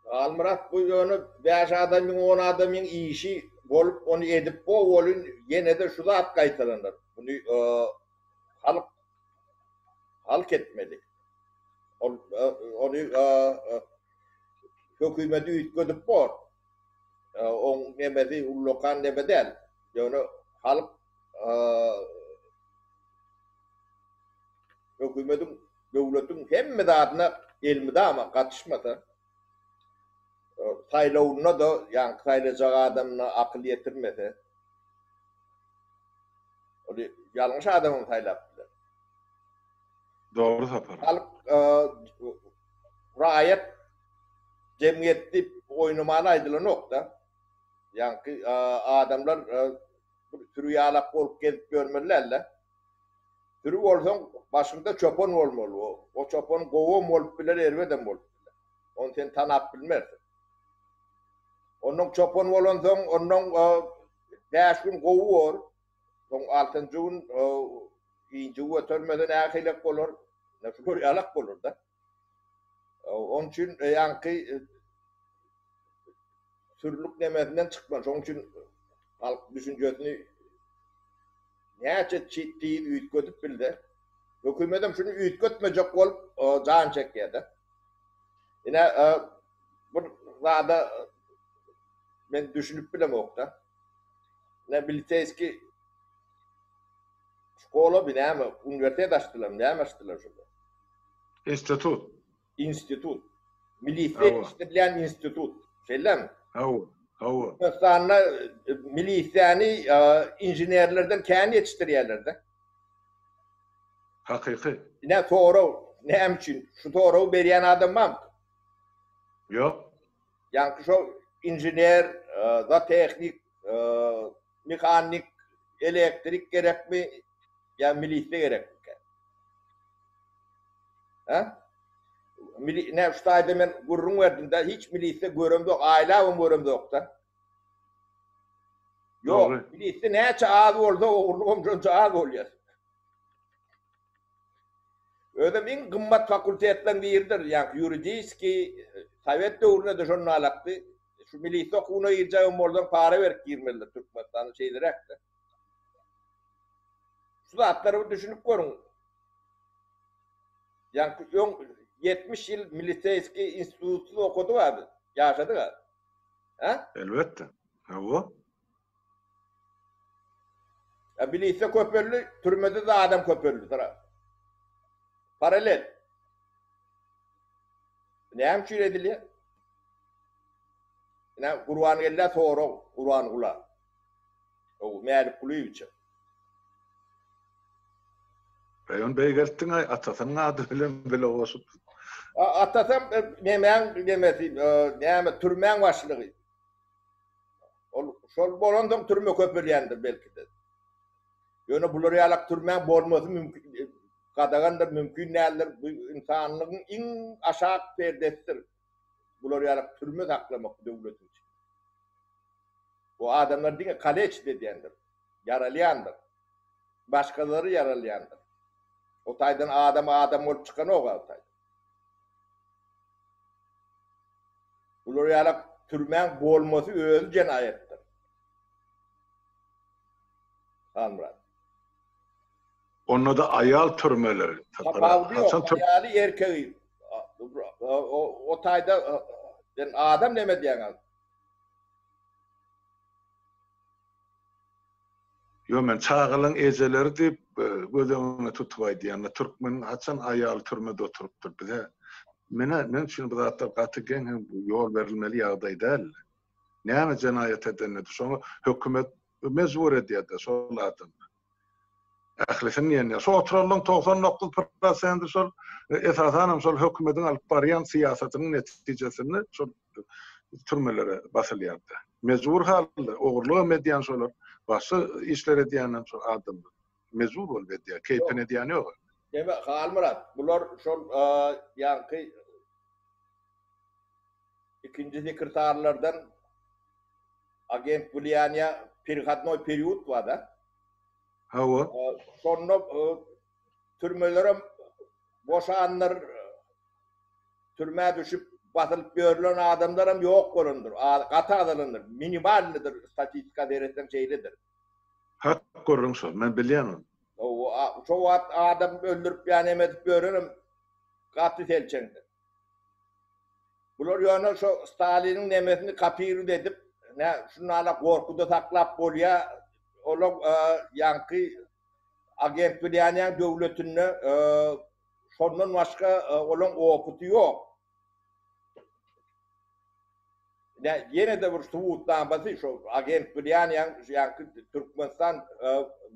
Halmyrat bu ýöne bäş adamyň, on adamyň işi bolup ony edip bo welin ýene-de şu zat gaýtalanar. Muny halk halk etmeli. Ol ony hökümeti üýtgedip bor. Oň nemesi ullakan neme däl. Ýöne halk hökümetiň, döwletiň hemme zadyna elmydama gatyşmasa, saýlawynda-da ýaňky saýlajak adamyna akyl ýetirmese, ol ýalňyş adamam saýlap biler. Dogry Sapar. Halk raýat jemgyýet diýip oýnamana aýdylanok-da. Ýaňky adamlar bir süri ýalak bolup gezip ýörmeli däl-de. Süri bolsaň, başyňda çopan bolmaly. O çopan gowam bolup biler, erbedem bolup biler. Ony sen tanap bilmersiň. Onnoň çopan bolansoň, onnoň bäş gün gowy bor. Soň altynjy gün injigi götermese nähilek bolar? Şular ýalak bolar-da. Onuň üçin ýaňky sürlük nemesinden çykmaly. Şonuň üçin halk düşünjesini näçe tiz üýtgedip bilse, hökümetem şuny üýtgetmejek bolup jan çekýär-de. Ine, bir zada men düşünip bilemok-da. Ine, miliseýskiý şkola bi näme, uniwersitet açdylarmy, näme açdylar şolar? Institut. Institut. Milisiýa ýetişdirilýän institut. Şeýlemi? Hawa, hawa. Türkmenistanda milisiýany inženerlerden kän ýetişdirýärler-de. Hakyky. Ine sorag, näme üçin? Şu soragy berýän adam barmy? Ýok. Ýaňky şo inžener, zootehnik, mehanik, elektrik gerekmi ýa milisiýa gerekmikä? Hä? Mili ne şu taýda men gürrüň berdim-de, hiç milisiýa göremzok, aýlabam göremzok-da. Ýok, milisiýa näçe az bolsa, ogurlygam şonça az bolýar. Özem iň gymmat fakultetleriň biridir, ýaňky ýuridiskiý, sowet döwründe-de şonda alakdy. Şu milisiýa okuwyna girjegem bolsaň, para berip girmelidir Türkmenistanda şeýleräk-de. Şu zatlara bir düşünip görüň. Ýaňky öň 70 ýyl miliseýskiý institutsyz okadyk-a biz, ýaşadyk-a. Hä? Elbetde. Hawa. A milisiýa köpeldi, türmede-de adam köpeldi syra. Paralel. Näme üçin edilýär? Ine Gurbangellä sorag, Gurbangula. O Mälik Gulyýewiçe. Raýon beýgeltdiň-aý, atasynyň ady bilen bile goşup. Atasam nemäň nemesi, näme, türmäň başlygy. Ol şol bolansoň türme köpelýändir belki-de. Ýöne bular ýalak türmäň bolmasy mümkin, gadagandyr, mümkin däldir. Bu ynsanlygyň iň aşak perdesidir. Bular ýalak türme saklamak döwletiň içinde. Bu adamlar diňe kaleçit edýändir, ýaralýandyr. Başgalary ýaralýandyr. O taýdan adam adam bolup çykanok-a o taýdan. Bular ýalak türmäň bolmasy özi jenaýatdyr. Halmyrat. Onda-da aýal türmeleri. Tapawudy ýok, aýaly erkegi. O taýda sen adam neme diýýäň? Ýok men çagalaň ejeleri diýip göz öňüne tutup aýdýan. Türkmeniň haçan aýaly türmede oturypdyr bize. Menä meň üçin bu zatlar gaty geň hem ýol berilmeli ýagdaý däl. Näme jenaýat edenede şoňa hökümet mejbur edýärde şol adamy. Ählisini diýen ýaly. Şu oturanlaryň 99 prosenti şol esasanam şol hökümetiň alyp barýan syýasatynyň netijesinde şol türmelere basylýardy. Mejbur halda ogurlygam edýän şolar, başga işler edýänem şol adamlar. Mejbur bolup edýär, keýpine edýän ýok. Deme Halmyrat, bular şol ýaňky ikinji sekretarlardan agent wliýaniýa perehodnoý period bar-da. Hawa. Şonda türmelerem boşandyr, türmä düşüp basylyp ýörlen adamlaram ýok bolandyr, gaty azalandyr, minimalnydyr, statistika seretseň şeýledir. Hak gürrüň şol, men bilýän ony. Hawa, şo wagt adam öldürip ýa neme edip ýörenem gaty selçeňdir. Bular ýöne şo Staliniň nemesini kopirowat edip, nä şunala gorkuda saklap bolýa, olar ýaňky agent bilýänýäň döwletinde şondan başga olaň opyty ýok. Nä ýene-de bir subutnamasy şo agent bilýänýäň ýaňky Türkmenistan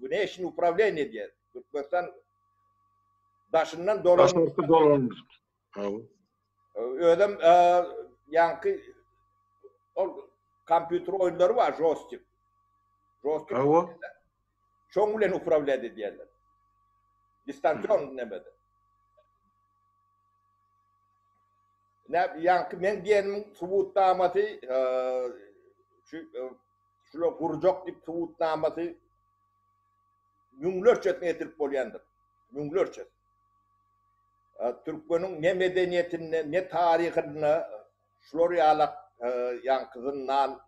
wneşni uprawleniýe diýýär. Türkmenistan daşyndan dolandyryş. Hawa. Özem ýaňky ol kompýuter oýunlary bar, jostik. Jostik. Hawa. Şoň bilen uprawlýat edýärler. Distansion nemede. Ne ýaňky men diýenimiň subutnamasy şu şular gurjak diýip subutnamasy müňlerçesini getirip bolýandyr. Müňlerçesi. Türkmeniň ne medeniýetinde, ne taryhynda şular ýalak ýaňky zyndan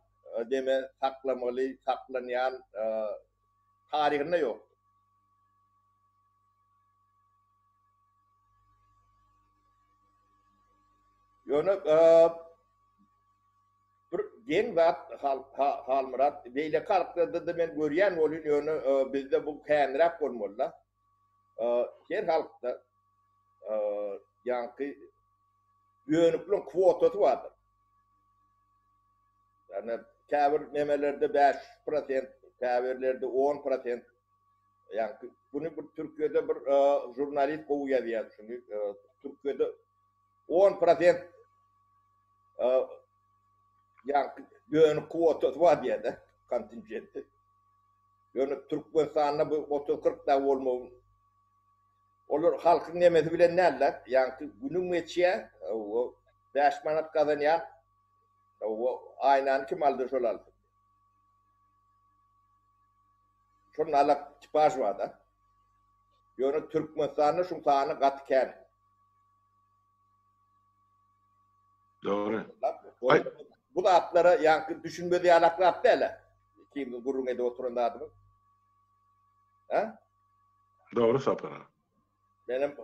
deme saklamaly, saklanýan taryhynda ýokdur. Ýöne bir geň zat Halmyrat, beýleki halklarda-da men görýän bolýan, ýöne bizde bu känräk bolmaly-da. Her halkda ýaňky dönükligiň kwotasy bardyr. Ýagny käbir nemelerde 5%, käbirlerde 10%. Ýaňky buny bir Türkiýede bir žurnalist gowy ýazýar şuny. Türkiýede 10% ýaňky dönük kwotasy bar diýýär-de, kontingenti. Ýöne Türkmenistanda bu 30-40 dagy bolmagy olar halkyň nemesi bilen däl-de, ýaňky günüň geçýär, 5 manat gazanýar, aýnany kim aldy şol alsyn. Şol nalak tipaž barda. Ýöne Türkmenistanda şuň sany gaty kän. Dogry. Bu zatlara ýaňky düşünmez ýalak zat däl-ä. Ikimiziň gürrüň edip oturan zadymyz. Hä? Dogry Sapar aga. Menem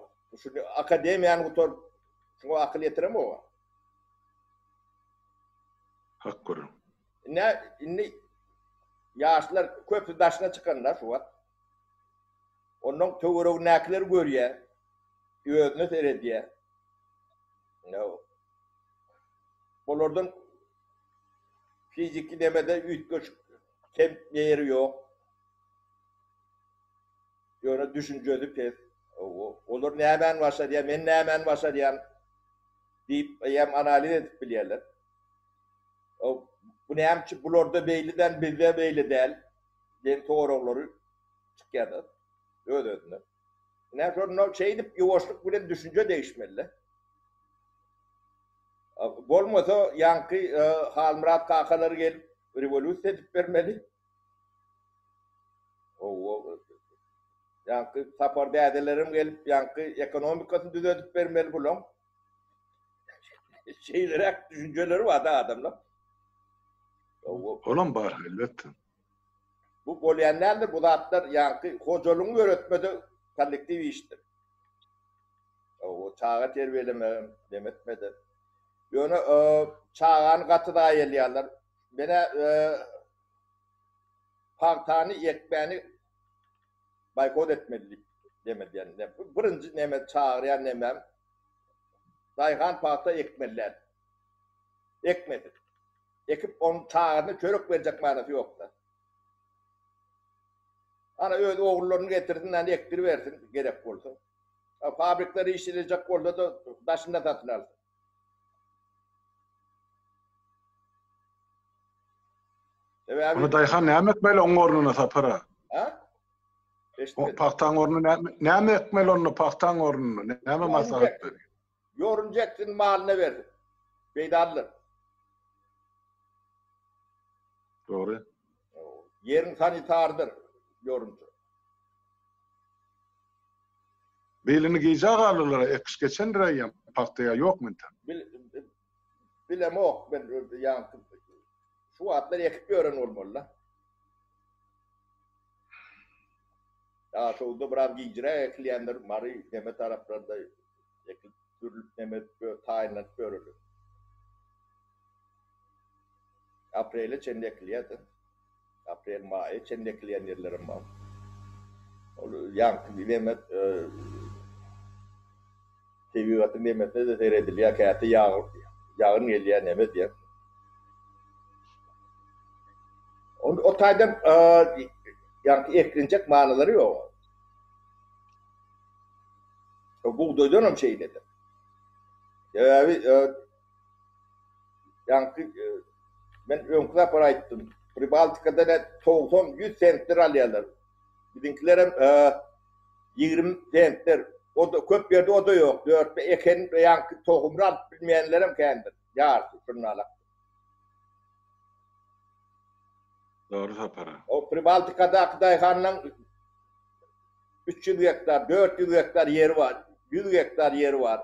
şu akademiýany gutaryp şuňa akyl ýetiremok-a. Hak gürrüň. Ine, indi ýaşlar köpüsi daşyna çykanda şu wagt. Ondan töweregindäkileri görýär, özüne seredýär. Olardan fiziki nemede üýtgeşik kem ýeri ýok. Ýöne düşünjesi pes. Olar nämäni başarýar, men nämäni başarýan diýip eýýäm analiz edip bilýärler. Bu näme üçin bularda beýle däl, bizde beýle däl diýen soraglary çykýar-da öz-özünden. Ine şonda şeýdip ýuwaşlyk bilen düşünje degişmeli-de. Bolmasa ýaňky Halmyrat kakalary gelip rewolýusiýa edip bermeli. Ýaňky Sapar dädelerem gelip ýaňky ekonomikasyny düzedip bermeli bulaň. Şeýleräk düşünjeleri bar-da adamlar. Olam bar elbetde. Bu bolýan däldir, bu zatlar ýaňky hojalygyň ýöretmede kollektiw işdir. O çaga terbiýelemegem, neme etmede. Ýöne çagany gaty zaýalaýarlar. Menä pagtany ekmäni boýkot etmeli diýip neme diýen. Birinji neme çagyrýan nemem daýhan pagta ekmeli däl. Ekmesin. Ekip onuň çagasyna çörek berjek manysy ýok-da. Ana öz ogullaryny getirsin, ýani ekdiribersin gerek bolsa. Fabrikler işlejek bolsa-da daşynda satyn alsyn. Sebäbi Onda daýhan näme ekmeli oň ornuna Sapar aga? Ha? Eşitmedim. Pagtaň ornuna näme näme ekmeli onda pagtaň ornuna? Näme maslahat berýär? Ýorunja eksin malyna bersin. Peýdalydyr. Dogry. Ýeriň sanitarydyr ýorunja. Beýlini gijä galdylar ekiş geçendir eýýäm pagta ýa ýokmy entek? Bilemok men ýaňky şu wagtlar ekip ýören bolmaly-da. Daşoguzda biraz gijräk ekilýändir, Mary neme taraplarda ekilip sürülip neme taýynlanyp ýörülýär. Aprele çenli ekilýär-de. Aprel, maýa çenli ekilýän ýerlerem bar. Ol ýaňky neme tebigatyň nemesine-de seredilýär, käte ýagyn gelýär, neme edýär. O taýdan ýaňky eklenjek manylary ýok. Bugdaýdan hem şeýledir. Sebäbi Ýaňky men öňki sapar aýtdym. Pribaltikada ne 90-100 sentler alýarlar. Biziňkilerem. 20 sentner. O da köp ýerde o da ýok. Dörtde eken ýaňky tohumyny alyp bilmeýänlerem kändir. Ýarysy şundan alak. Dogry Sapar aga. O Pribaltikadaky daýhanlaň 300 gektar, 400 gektar ýeri bar, 100 gektar ýeri bar.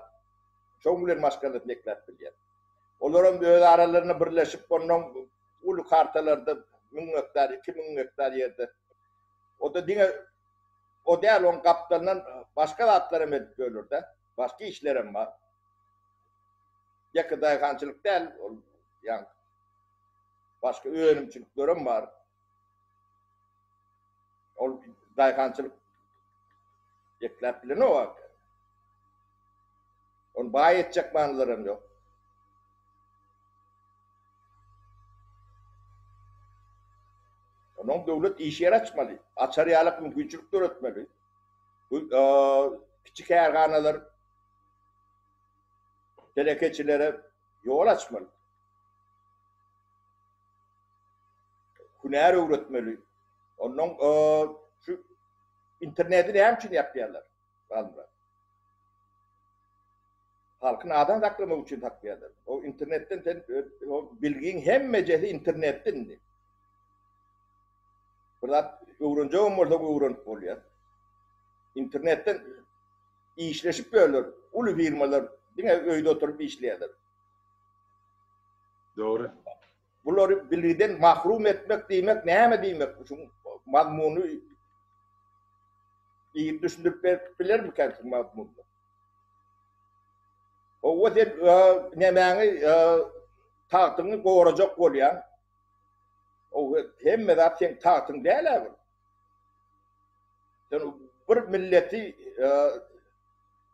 Şoň bilen maşgalasyny ekläp bilýär. Olaram öz aralarynda birleşip, onnoň uly kartalarda 1000 gektar, 2000 gektar ýerde. O-da diňe o däl, oň gapdalyndan başga zatlar hem edip ýörler-de. Başga işlerem bar. Ýeke daýhançylyk däl, ol ýaňky başga önümçiliklerem bar. Ol daýhançylyk ekläp bilenok. Ony baý etjek manylaram ýok. Onuň döwlet iş ýeri açmaly, açar ýalak mümkinçilik döretmeli. Bu kiçi kärhanalar telekeçilere ýol açmaly. Hünär öwretmeli. Ondan şu interneti näme üçin ýapýarlar? Halmyrat. Halky nadan saklamak üçin saklaýarlar. O internetden sen o bilgiň hemmejesi internetde indi. Bir zat öwrenjegem bolsa öwrenip bolýar. Internetden işleşip ýörler. Uly firmalar diňe öýde oturyp işleýärler. Dogry. Bulary bilgiden mahrum etmek diýmek näme diýmek? Şuň mazmuny diýip düşündirip berip bilermikäň şu mazmunyny? Howwa sen nemäňi tagtyňy gorajak bolýaň. Howwa hemme zat seň tagtyň däl-ä bir. Sen bir milleti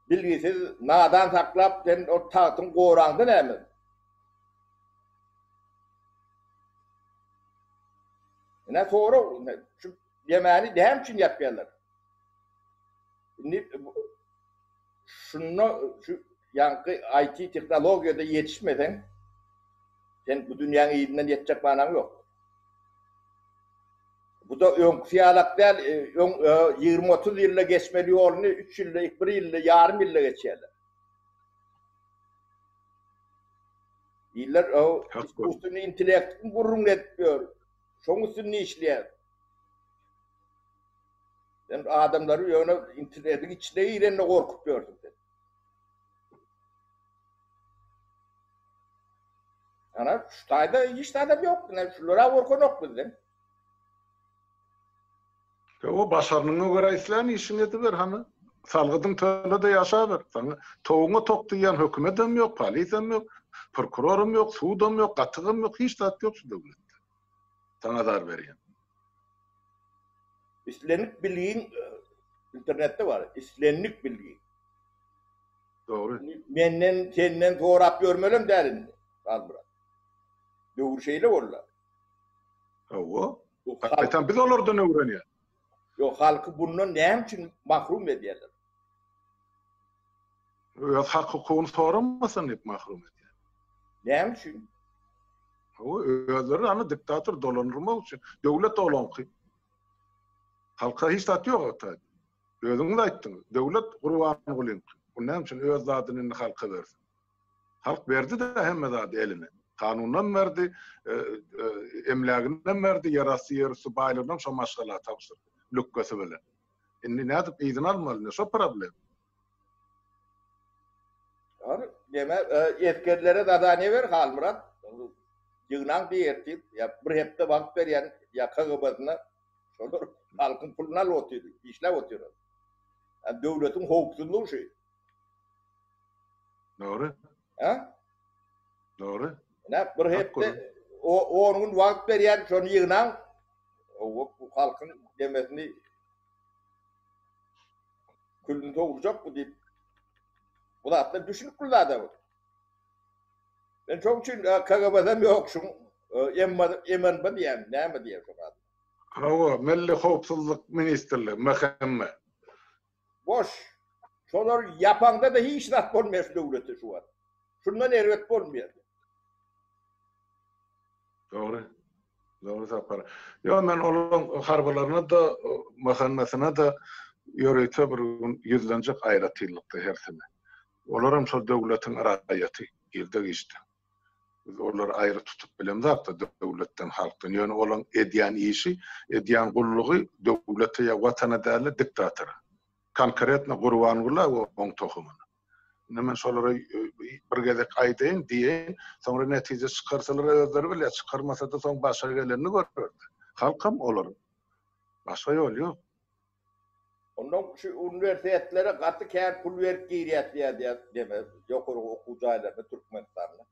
bilgisiz, nadan saklap sen o tagtyňy goraňda näme? Ine sorag, şu nemäni näme üçin ýapýarlar? Indi şunda şu ýaňky IT tehnologiýada ýetişmeseň, sen bu dünýäň yzyndan ýetjek manaň ýok. Bu da öňküsi ýalak däl, öň 20-30 ýylda geçmeli ýoluny 3 ýylda, 1 ýylda, ýarym ýylda geçýärler. Iller o iskusstweniý intellektiň gürrüňini edip ýör. Şoň üstünde işleýär. Sen adamlary ýöne internetiň içine girende gorkup ýörsüň sen. Ana şu taýda hiç zadam ýok. Ine şulara gorkanok bizden. O başarnyňa görä islän işiňi ediber hany. Salgydyň töle-de ýaşaber. Saňa towuňa tok diýýän hökümetem ýok, polisem ýok, prokuroram ýok, sudam ýok, gatygam ýok, hiç zat ýok şu döwletde. Saňa azar berýän. Islendik bilgiň internetde bar. Islendik bilgi. Dogry. Menden, senden sorap ýörmelem däl indi. Halmyrat. Döwür şeýle boldy. Hawa. Gaýtam biz olardan öwrenýäs. Ýok, halky bundan näme üçin mahrum edýärler? Öz hak-hukugyny soramasyn diýip mahrum edýär. Näme üçin? Hawa, özleri ony diktator dolandyrmak üçin. Döwlet olaňky. Halka hiç zat ýok o taýda. Özüňiz aýtdyňyz. Döwlet Gurbangulyňky. Ol näme üçin öz zadyny indi halka bersin? Halk berdi-de hemme zady eline. Kanunam berdi, emläginem berdi, ýerasty, ýerüsti baýlygynam şo maşgala tabşyrdy, lükgesi bilen. Indi nädip yzyna almaly, ine şo problem. Hany, neme, esgerlere zadaniýe ber, Halmyrat. Ýygnaň diý ertir, ýa bir hepde wagt berýän, ýa KGB-sine. Şolar halkyň puluny alyp otyr, işläp otyr. Döwletiň howpsuzlygy şu. Dogry. Ha? Dogry. Ine bir hepde o 10 gün wagt berýän, şony ýygnaň. O bu halkyň demesini külüni sowurjak bu diýip. Bu zatlar düşünikli zat bu. Men şoň üçin KGB-dem ýok şuň MNB diýen, näme diýen şoň ady. Hawa, Milli howpsuzlyk ministrligi, MHM. Boş. Şolar ýapaňda-da hiç zat bolmaýar şu döwletde şu wagt. Şundan erbet bolmaýar. Dogry. Dogry Sapar. Ýok men olaryň harbylaryna-da, MHM-sine-de. ýörite bir gün ýüzlenjek aýratynlykda hersine. Olaram şol döwletiň raýaty, irde-giçde. Biz olary aýry tutup bilemzok-da döwletden, halkdan. Ýöne olaň edýän işi, edýän gullugy döwlete ýa watana däl-de diktatora. Konkretno Gurbangula we oň tohumyna. Indi men şolara bir gezek aýdaýyn, diýeýin, soňra netije çykarsalar özleri bilýär, çykarmasa-da soň başa gelenini görerler. Halkam olaryň. Başga ýol ýok. Ondan şu uniwersitetlere gaty kän pul berip girýär diýýär deme ýokary okuw jaýlaryna Türkmenistanda.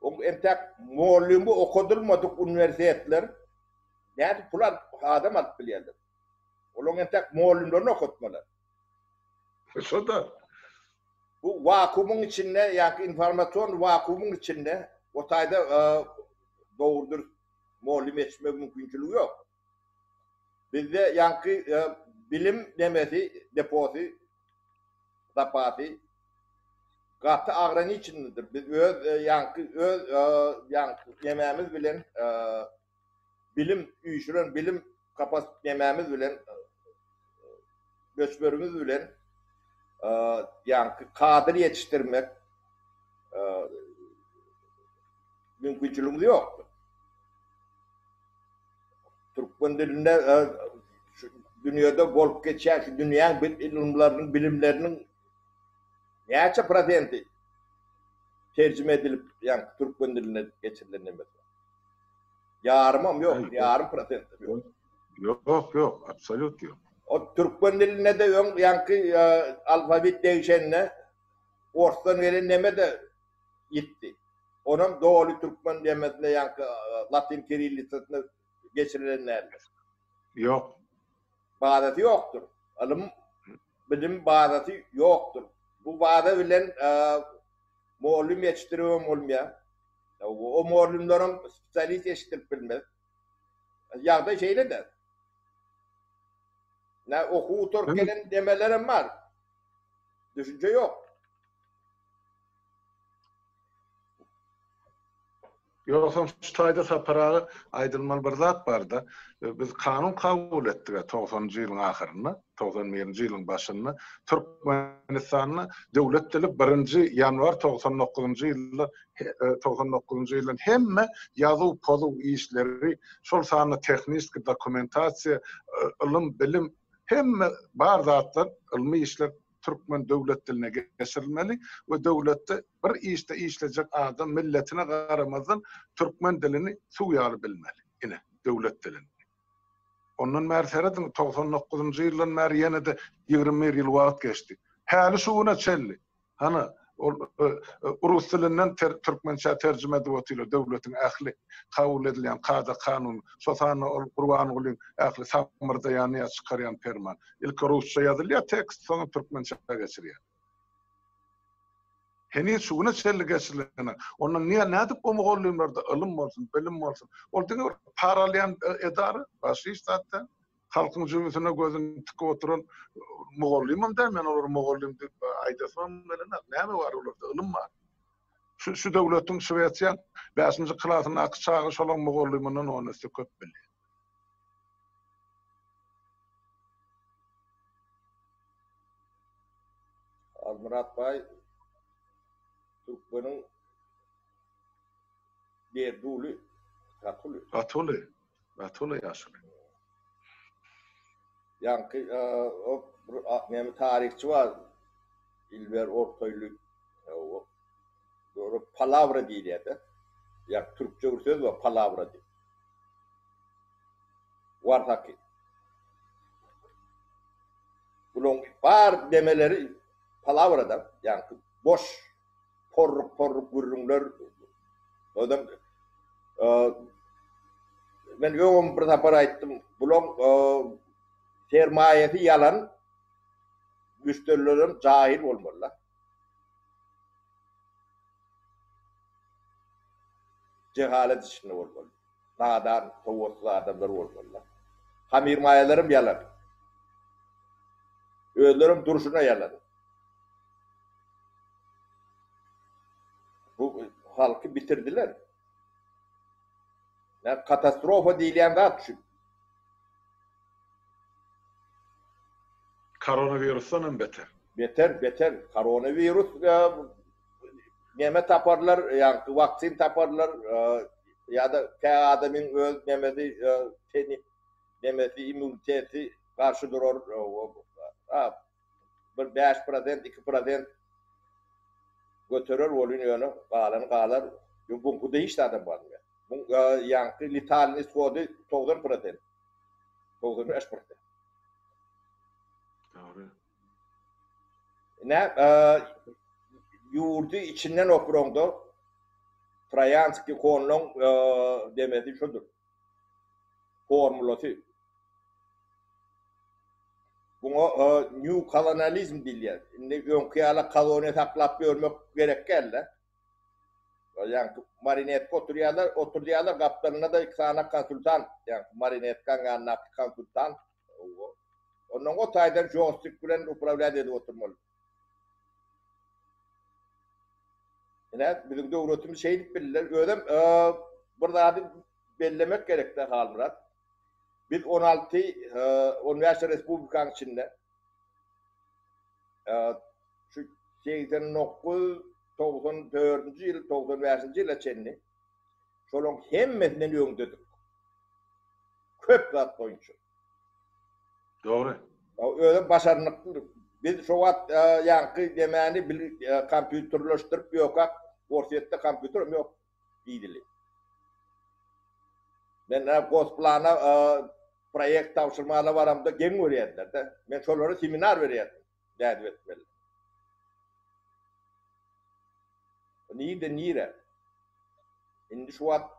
Oň entäk mugallymy okadylmadyk uniwersitetler nädip pul alyp adam alyp bilýärler. Olaň entäk mugallymlaryny okatmaly. Şo-da. Bu wakuumyň içinde ýa-ki informasion wakuumyň içinde o taýda dogry dürs mugallym ýetişmek mümkinçiligi ýok. Bizde ýaňky bilim nemesi, deposy, zapasy gaty ograniçennydyr. Biz öz ýaňky öz ýaňky nemämiz bilen bilim üýşüren bilim kapas nemämiz bilen möçberimiz bilen ýaňky kadr ýetişdirmek mümkinçiligimiz ýokdur. Türkmen dilinde şu dünýede bolup geçýän şu dünýäň ylymlarynyň, bilimleriniň näçe prosenti terjime edilip, ýagny türkmen diline geçirilen nemesi? Ýarymam ýok, ýarym prosentem ýok. Ýok, ýok, absolýut ýok. O türkmen dilinde-de öň ýaňky alfawit degişende orsdan gelen neme-de ýitdi. Onam doly türkmen demesine ýaňky latyn kirillisasyna geçirilen däldir. Ýok. Bazasy ýokdur. Ylym, bilim bazasy ýokdur. Bu baza bilen mugallym ýetişdiribem bolmaýar. O mugallymlaram spesialist ýetişdirip bilmez. Ýagdaý şeýle-de. Nä okuw gutaryp gelen demelerem bar. Düşünje ýok. Ýogsam şu taýda Sapar aga aýdylmaly bir zat barda, biz kanun kabul etdik-ä togsanynjy ýylyň ahyrynda, 91-nji ýylyň başynda Türkmenistanda döwlet dili birinji ýanwar 99-njy ýylda 99-njy ýyldan hemme ýazuw-pozuw işleri, şol sanda tehniski dokumentasiýa, ylym, bilim, hemme bar zatlar, ylmy işler türkmen döwlet diline geçirilmeli we döwletde bir işde işlejek adam milletine garamazdan türkmen dilini suw ýaly bilmeli. Ine, döwlet dilini. Ondan bäri serediň, 99-njy ýyldan bäri ýene-de 21 ýyl wagt geçdi. Häli şu güne çenli Hany, ol rus dilinden türkmençä terjime edip otyrlar döwletiň ähli kabul edilýän kada-kanun, şo sanda ol Gurbangulyň ähli samyrdaýany ýa çykarýan perman. Ilki rusça ýazylýar tekst, soňam türkmençä geçirýär. Heniz şu güne çenli geçirilenok. Onda niýe nädip o mugallymlarda ylym bolsun, bilim bolsun? Ol diňe bir para alýan edara, başga hiç zat däl. Halkyň jübüsine gözüni tikip oturan mugallymam däl, men olary mugallym diýip aýdasymam gelenok. Näme bar olarda? Ylym bar. Şu şu döwletiň Şwesiýaň bäşinji klasyndaky çaga şolaň mugallymyndan on esse köp bilýär. Halmyrat baý türkmeniň Derdi uly, gaty uly. Gaty uly. Gaty uly ýaşuly. Ýaňky o bir näme taryhçy bar. Ilber Ortaýly. O Dogry palawra diýilýär-de. Ýa türkçe bir söz bar palawra diýip. Warsaky. Bulaň bar demeleri palawra-da, ýaňky boş porruk-porruk gürrüňler Özem men öňem bir sapar aýtdym, bulaň sermaýasy ýalan, müşderilerem jahyl bolmaly-da. Jehalet içinde bolmaly. Nadan, sowatsyz adamlar bolmaly-da. Hamyrmaýalaram ýalan. Özlerem durşuna ýalan. Bu halky bitirdiler. Nä katastrofa diýilýän zat şu. Koronawirusdan hem beter. Beter, beter. Koronawirus neme taparlar, ýaňky waksin taparlar, ýa-da kä adamyň öz nemesi, teni, nemesi, immuniteti garşy durar. Bir 5%, 2% göterer bolun ýöne galany galar. Buňkuda hiç zadam galmaýar. Bu ýaňky letalnyý ishody 90%. 95%. Dogry. Ine, ýurdy içinden okuraňda Troýanskiý konlaň demesi şudur. Formulasy. Buňa new kolonializm diýilýär. Indi öňki ýaly koloniýa saklap ýörmek gerek däl-de. Ýaňky marinetka oturýarlar, oturdýarlar, gapdalynda-da iki sany konsultant, ýaňky marinetkaň ýanyndaky konsultant. Ondan o taýdan jostik bilen uprawlýat edip oturmaly. Ine, biziň döwletimiz şeýdip bildiler. Özem bir zady bellemek gerek-de, Halmyrat. Biz 16, 15 respublikanyň içinde şu 89, 94-nji ýyl, 95-nji ýyla çenli şolaryň hemmesinden öňdedik. Köp zat boýunça. Dogry. Özem başarnykly. Biz şo wagt ýaňky demäni kompýuterleşdirip ýokak, Orsýetde kompýuterem ýok diýdili. Men Gosplana proýekt tabşyrmana baramda geň görýärdiler-de. Men şolara seminar berýärdim, nädip etmeli. Nirde nire? Indi şu wagt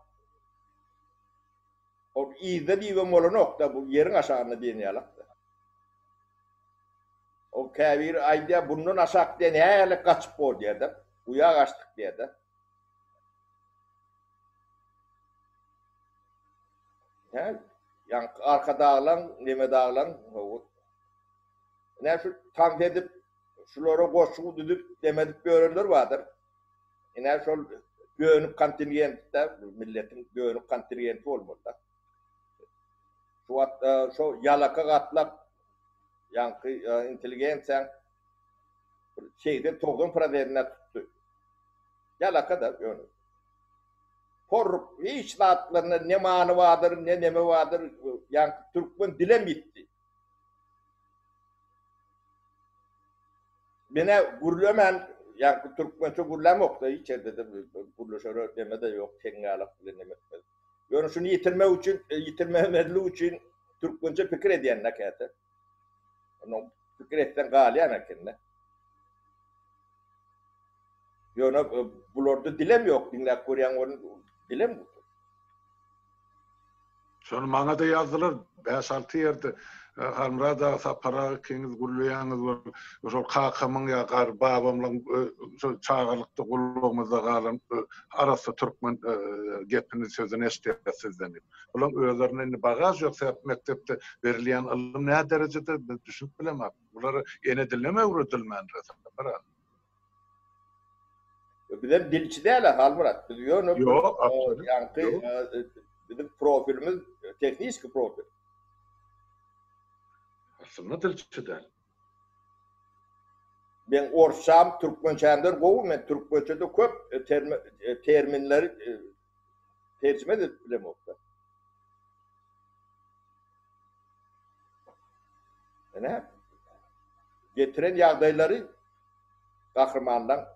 Ol yzda diýibem bolanok-da, bu ýeriň aşagynda diýen ýalak-da. Ol käbiri aýdýar, bundan aşak diýen nähili gaçyp bor diýer-de, guýa gaçdyk diýer-de. Hä, ýaňky Arkadaglaň, Nemedaglaň, ine şu tans edip, şulara goşgy düzüp, neme edip ýörenler bardyr. Ine şol dönük kontingent-de, milletiň dönük kontingenti bolmaly-da. Şu wagt şo ýalaka gatlak, ýaňky intelligensiýaň bir segsen-togsan prosentine tutdy. Ýalaka-da ýöne. Porruk hiç zatlarynda ne many bardyr, ne neme bardyr, ýaňky türkmen dilem ýitdi. Menä gürlemän, ýaňky türkmençe gürlämokda hiç ýerde-de gürleşere neme-de ýok, teňňalak bilen neme etmez. Ýöne şuny ýitirmek üçin, ýitirmemezlik üçin türkmençe pikir edýän-dä käte. Onnoň pikir etseň galýan eken-dä. Ýöne bularda dilem ýok, diňläp görýäň welin dilem ýok. Şony maňa-da ýazdylar, bäş-alty ýerde, Halmyrat aga, Sapar aga ikiňiz gürleýäňiz bir şol kakamyň ýa gar babamlaň şol çagalykda gulagymyzda galan arassa türkmen gepini sözüni eşidýäs sizden diýip. Bulaň özlerinde indi bagaž ýok, sebäp mekdepde berilýän ylym nä derejede biz düşünip bilemok. Bulara ene dilinem öwredilmändir Sapar aga. Bizem dilçi däl-ä Halmyrat. Biz ýöne Ýok, ýaňky biziň profilimiz tehniski profil. Aslynda dilçi däl. Meň orsçam türkmençämden gowy, men türkmençede köp terminleri terjime edip bilemok-da. Ine, getiren ýagdaýlary gahrymanlaň,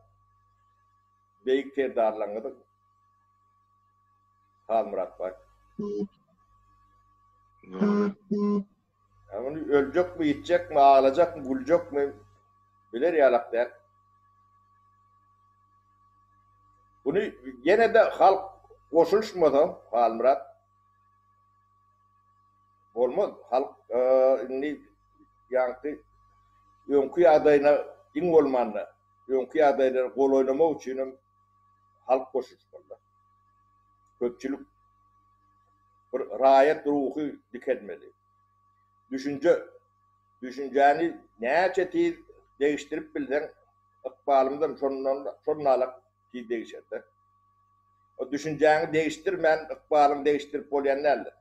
beýik serdarlaňyzyň Halmyrat baý. Ýa muny öljekmi, ýitjekmi, aglajakmy, güljekmi biler ýalak däl. Buny ýene-de halk goşulyşmasa, Halmyrat, Bolmaz. Halk indi ýaňky öňki ýagdaýyna iň bolmanda öňki ýagdaýlara golaýlamak üçin hem halk goşulyşmaly. Köpçülik bir raýat ruhy dikelmeli. Düşünje düşünjäni näçe tiz degişdirip bilseň, ykbalymyzam şondan şonalak tiz degişer-de. O düşünjäňi degişdirmän ykbalyňy degişdirip bolýan däldir.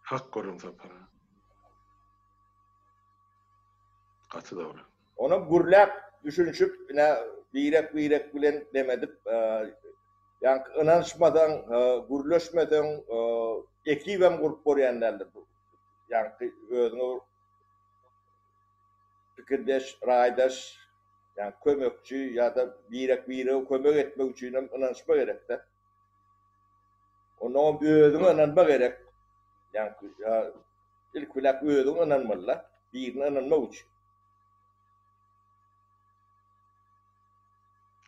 Hak gürrüň Sapar aga. Gaty dogry. Onam gürläp, düşünişip, ine birek-birek bilen dem edip, ýaňky ynanyşmasaň, gürleşmeseň, ekibem gurup bolýan däldir. Ýaňky özüňe bir pikirdeş, raýdaş, ýaňky kömekçi ýa-da birek-birege kömek etmek üçinem ynanyşma gerek-de. Onnoňam özüňe ynanma gerek. Ýaňky ilki bilen özüňe ynanmaly-da, birine ynanmak üçin.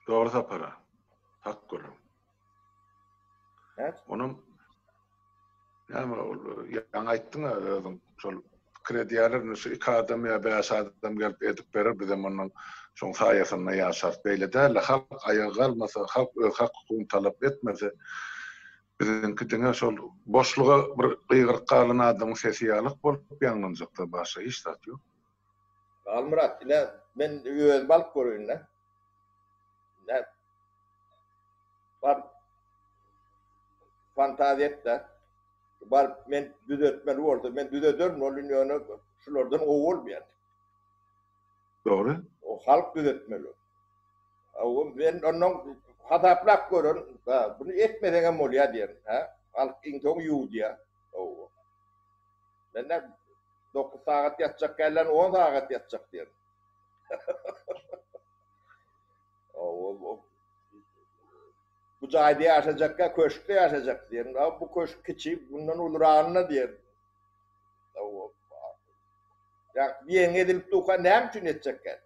Dogry Sapar aga. Hak gürrüň. Näçe? Onam näme ol ýaňy aýtdyň-a özüň şol pikir edýärler indi şu iki adam ýa bäş adam gelip edip berer bizem ondan şoň saýasynda ýaşarys. Beýle däl-de halk aýaga galmasa, halk öz hak-hukugyny talap etmese biziňki diňe şol boşluga bir gygyryp galan adamyň sesi ýalyk bolup ýaňlanjakda başga hiç zat ýok. Halmyrat ine men özüm alyp göreýin-dä. Ine baryp fantaziýa et-de. Baryp men düzetmeli bolsa, men düzederin ol ýöne şulardan gowy bolmaýar. Dogry. O halk düzetmeli. O men ondan hasaplap görerin. Ha, bunu etmeseňem bolýar diýerin. Ha, halk iň soň ýuwdýar. Owo. Men de 9 sagat ýatjak gelen 10 sagat ýatjak diýerin. Owo. Bu jaýda ýaşajakka köşkde ýaşajak diýerin. A bu köşk kiçi, bundan uluragyna diýerin. Owo. Ýa diýen edilip durka näme üçin etjekkä?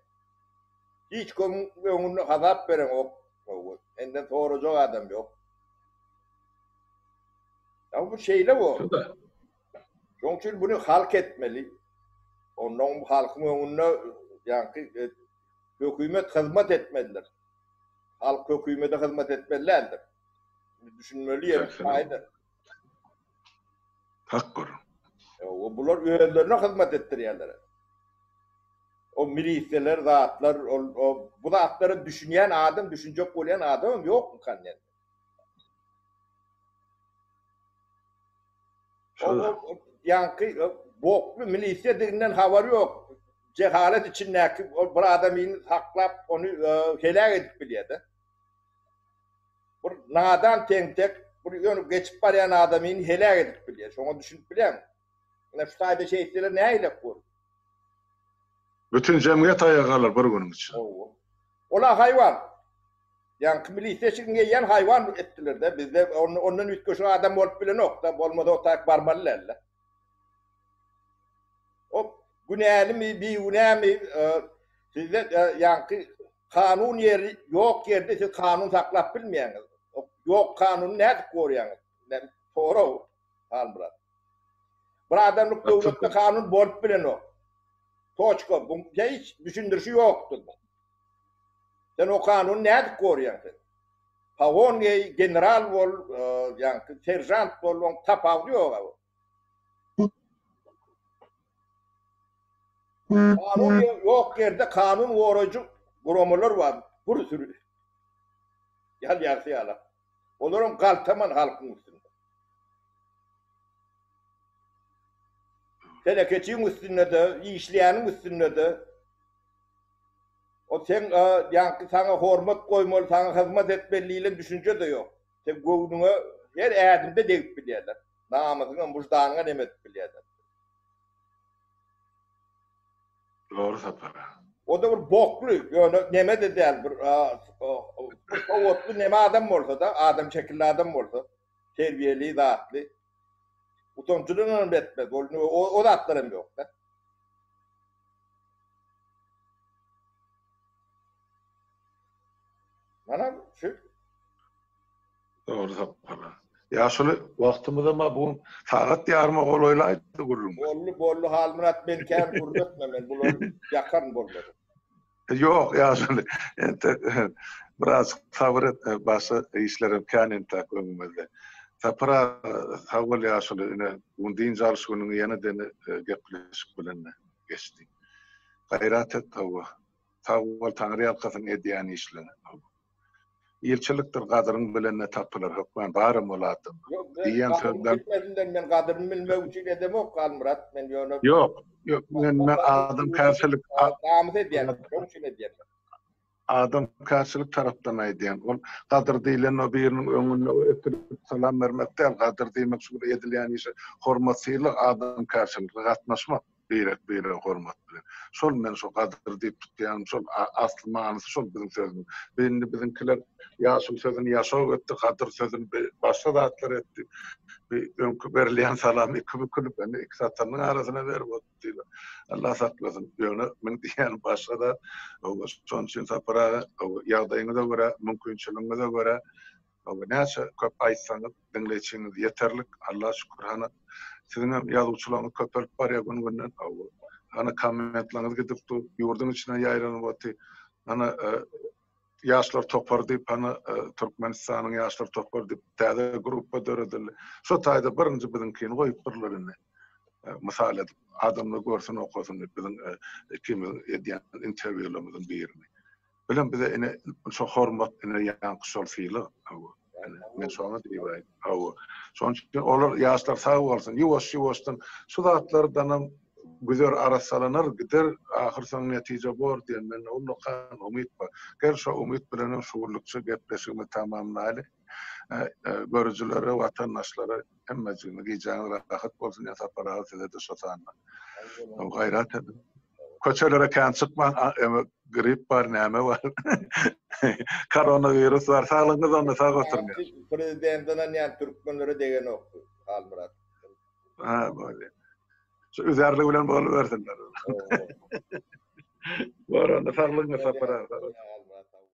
Hiç kimiň öňünde hasap bereňok. Owo. Senden sorajak adam ýok. Ýa bu şeýle bu. Şonuň üçin buny halk etmeli. Ondan halkyň öňünde ýaňky e, hökümet hyzmat etmelidir. Halk hökümete hyzmat etmeli däldir. Düşünmeli ýeri şaýdyr. Hak gör. O bular özlerine hyzmat etdirýärler. O milisiýalar, zatlar, ol o bu zatlara düşünýän adam, düşünjek bolýan adam ýokmykan ýa? O ýaňky bokly milisiýadiginden habary ýok. Jehalet içindäki ol bir adamyny saklap, ony heläk edip bilýär-de. Bir nadan tentek, bir ýöne geçip barýan adamyny heläk edip bilýär. Şoňa düşünip bilýäňmi? Ine şu taýda şeýtseler nähilek bolar? Bütin jemgyýet aýaga galar bir günüň içinde. Hawa. Ol-a haýwan. Ýaňky milisiýa eşigini geýýän haýwan etdiler-de, bizde ondan üýtgeşik adam bolup bilenok-da, bolmasa o taýyk barmaly däl-de. O günälimi, bigünämi, sizde ýaňky kanun ýeri ýok ýerde siz kanun saklap bilmeýäňiz. Ýok kanuny nädip gorýaňyz? Sorag, Halmyrat. Bir adamlyk döwletde kanun bolup bilenok. Toçka, bu hiç düşündirişi ýokdur. Sen o kanuny nädip gorýaň sen? Pagon geý, general bol, ýaňky seržant bol, oň tapawudy ýok a. Kanun ýok ýerde kanun goraýjy guramalar bar, bir sürü. Ýal ýarsy ýala. Olaram galtaman halkyň üstünde. Telekeçiň üstünde-de, işleýäniň üstünde-de. O seň ýaňky saňa hormat goýmaly, saňa hyzmat etmeli diýlen düşünje-de ýok. Seň göwnüňe her ädimde degip bilýärler. Namysyňa, wyždanyňa neme edip bilýärler. Dogry Sapar. O-da bir bokly, ýöne neme-de däl, bir sowatly neme adam bolsa-da, adam şekilli adam bolsa, terbiýeli, zatly. Utanjyndanam etmez. Ol o zatlar hem ýok-da. Mana şu. Dogry Sapar. Ýaşuly wagtymyzam bu gün sagat ýaryma golaýlaýdy gürrüň. Boldy, boldy Halmyrat men kän gürletme men bulary ýakaryn bolmasa. Ýok ýaşuly entek biraz sabyr et başga işlerem kän entek öňümizde. Sapar aga sag bol ýaşuly ine bu gün dynç alyş günüň ýene-de gepleşik bilen geçdi. Gaýrat et hawa. Sag bol Taňry ýalkasyn edýän işleňe. Ilçilikdir gadyryň bilende tapylar hökman baram ol adam. Diýen sözden. Bilmesinden men gadyryny bilmek üçin edemok Halmyrat men ýöne. Ýok, ýok men men adamkärçilik namys edýän, şoň üçin edýän. Adamkärçilik tarapdan aýdýan. Ol gadyr diýlen o biriniň öňünde öpülip salam bermek däl, gadyr diýmek şu bir edilýän işe hormat sylag adamkärçilikli gatnaşmak. Birek-birege hormat bilen. Şol men şo gadyr diýip tutýanym şol asly manysy şol biziň sözümiz. Bi indi biziňkiler ýaşuly sözüni ýaşok etdi, gadyr sözüni bi başga zatlar etdi. Bi öňki berilýän salamy iki bükülip indi iki satanyň arasyna berip otyrlar. Allah saklasyn. Ýöne meň diýýänim başga zat. Hawa, şonuň üçin Sapar aga, hawa, ýagdaýyňyza görä, mümkinçiligiňize görä Hawa, näçe köp aýtsaňyz, diňleýjiňiz ýeterlik. Alla şükür, hany, siziňem ýazuwçylaryňyz köpelip barýar gün-günden. Hawa, hany, kommentlaryňyz gidip dur, ýurduň içine ýaýranyp otyr. Hany, Ýaşlar topary diýip, hany, Türkmenistanyň Ýaşlar topary diýip, täze gruppa döredildi. Şo taýda birinji biziňkini goýupdyrlar indi. Mysal edip, adamlar görsün, okasyn diýip, biziň ikimiziň edýän interwýularymyzyň birini. Bilen bize ine şo hormat ine ýaňky şol sylag hawa. Ine men şoňa diýip hawa. Şonuň üçin olar ýaşlar sag bolsun. Ýuwaş ýuwaşdan şu zatlardanam güzer arassalanar gider ahyr soň netije bor diýen mende ullakan umyt bar. Gel şo umyt bilenem şu günlükçe gepleşigimizi tamamlaýly. Görüjilere watandaşlara hemmejigine gijäňiz rahat bolsun ýa Sapar aga size-de şo sanda. Gaýrat ediň. Köçelere kän çykmaň, grip bar, näme bar. Koronawirus bar. Saglygyňyz onda sag oturyň. Prezident ynanýan türkmenlere degenok Halmyrat. Ha, bolýar. Şu üzärlik bilen bolubersinler. Bor onda saglygyňa Sapar aga.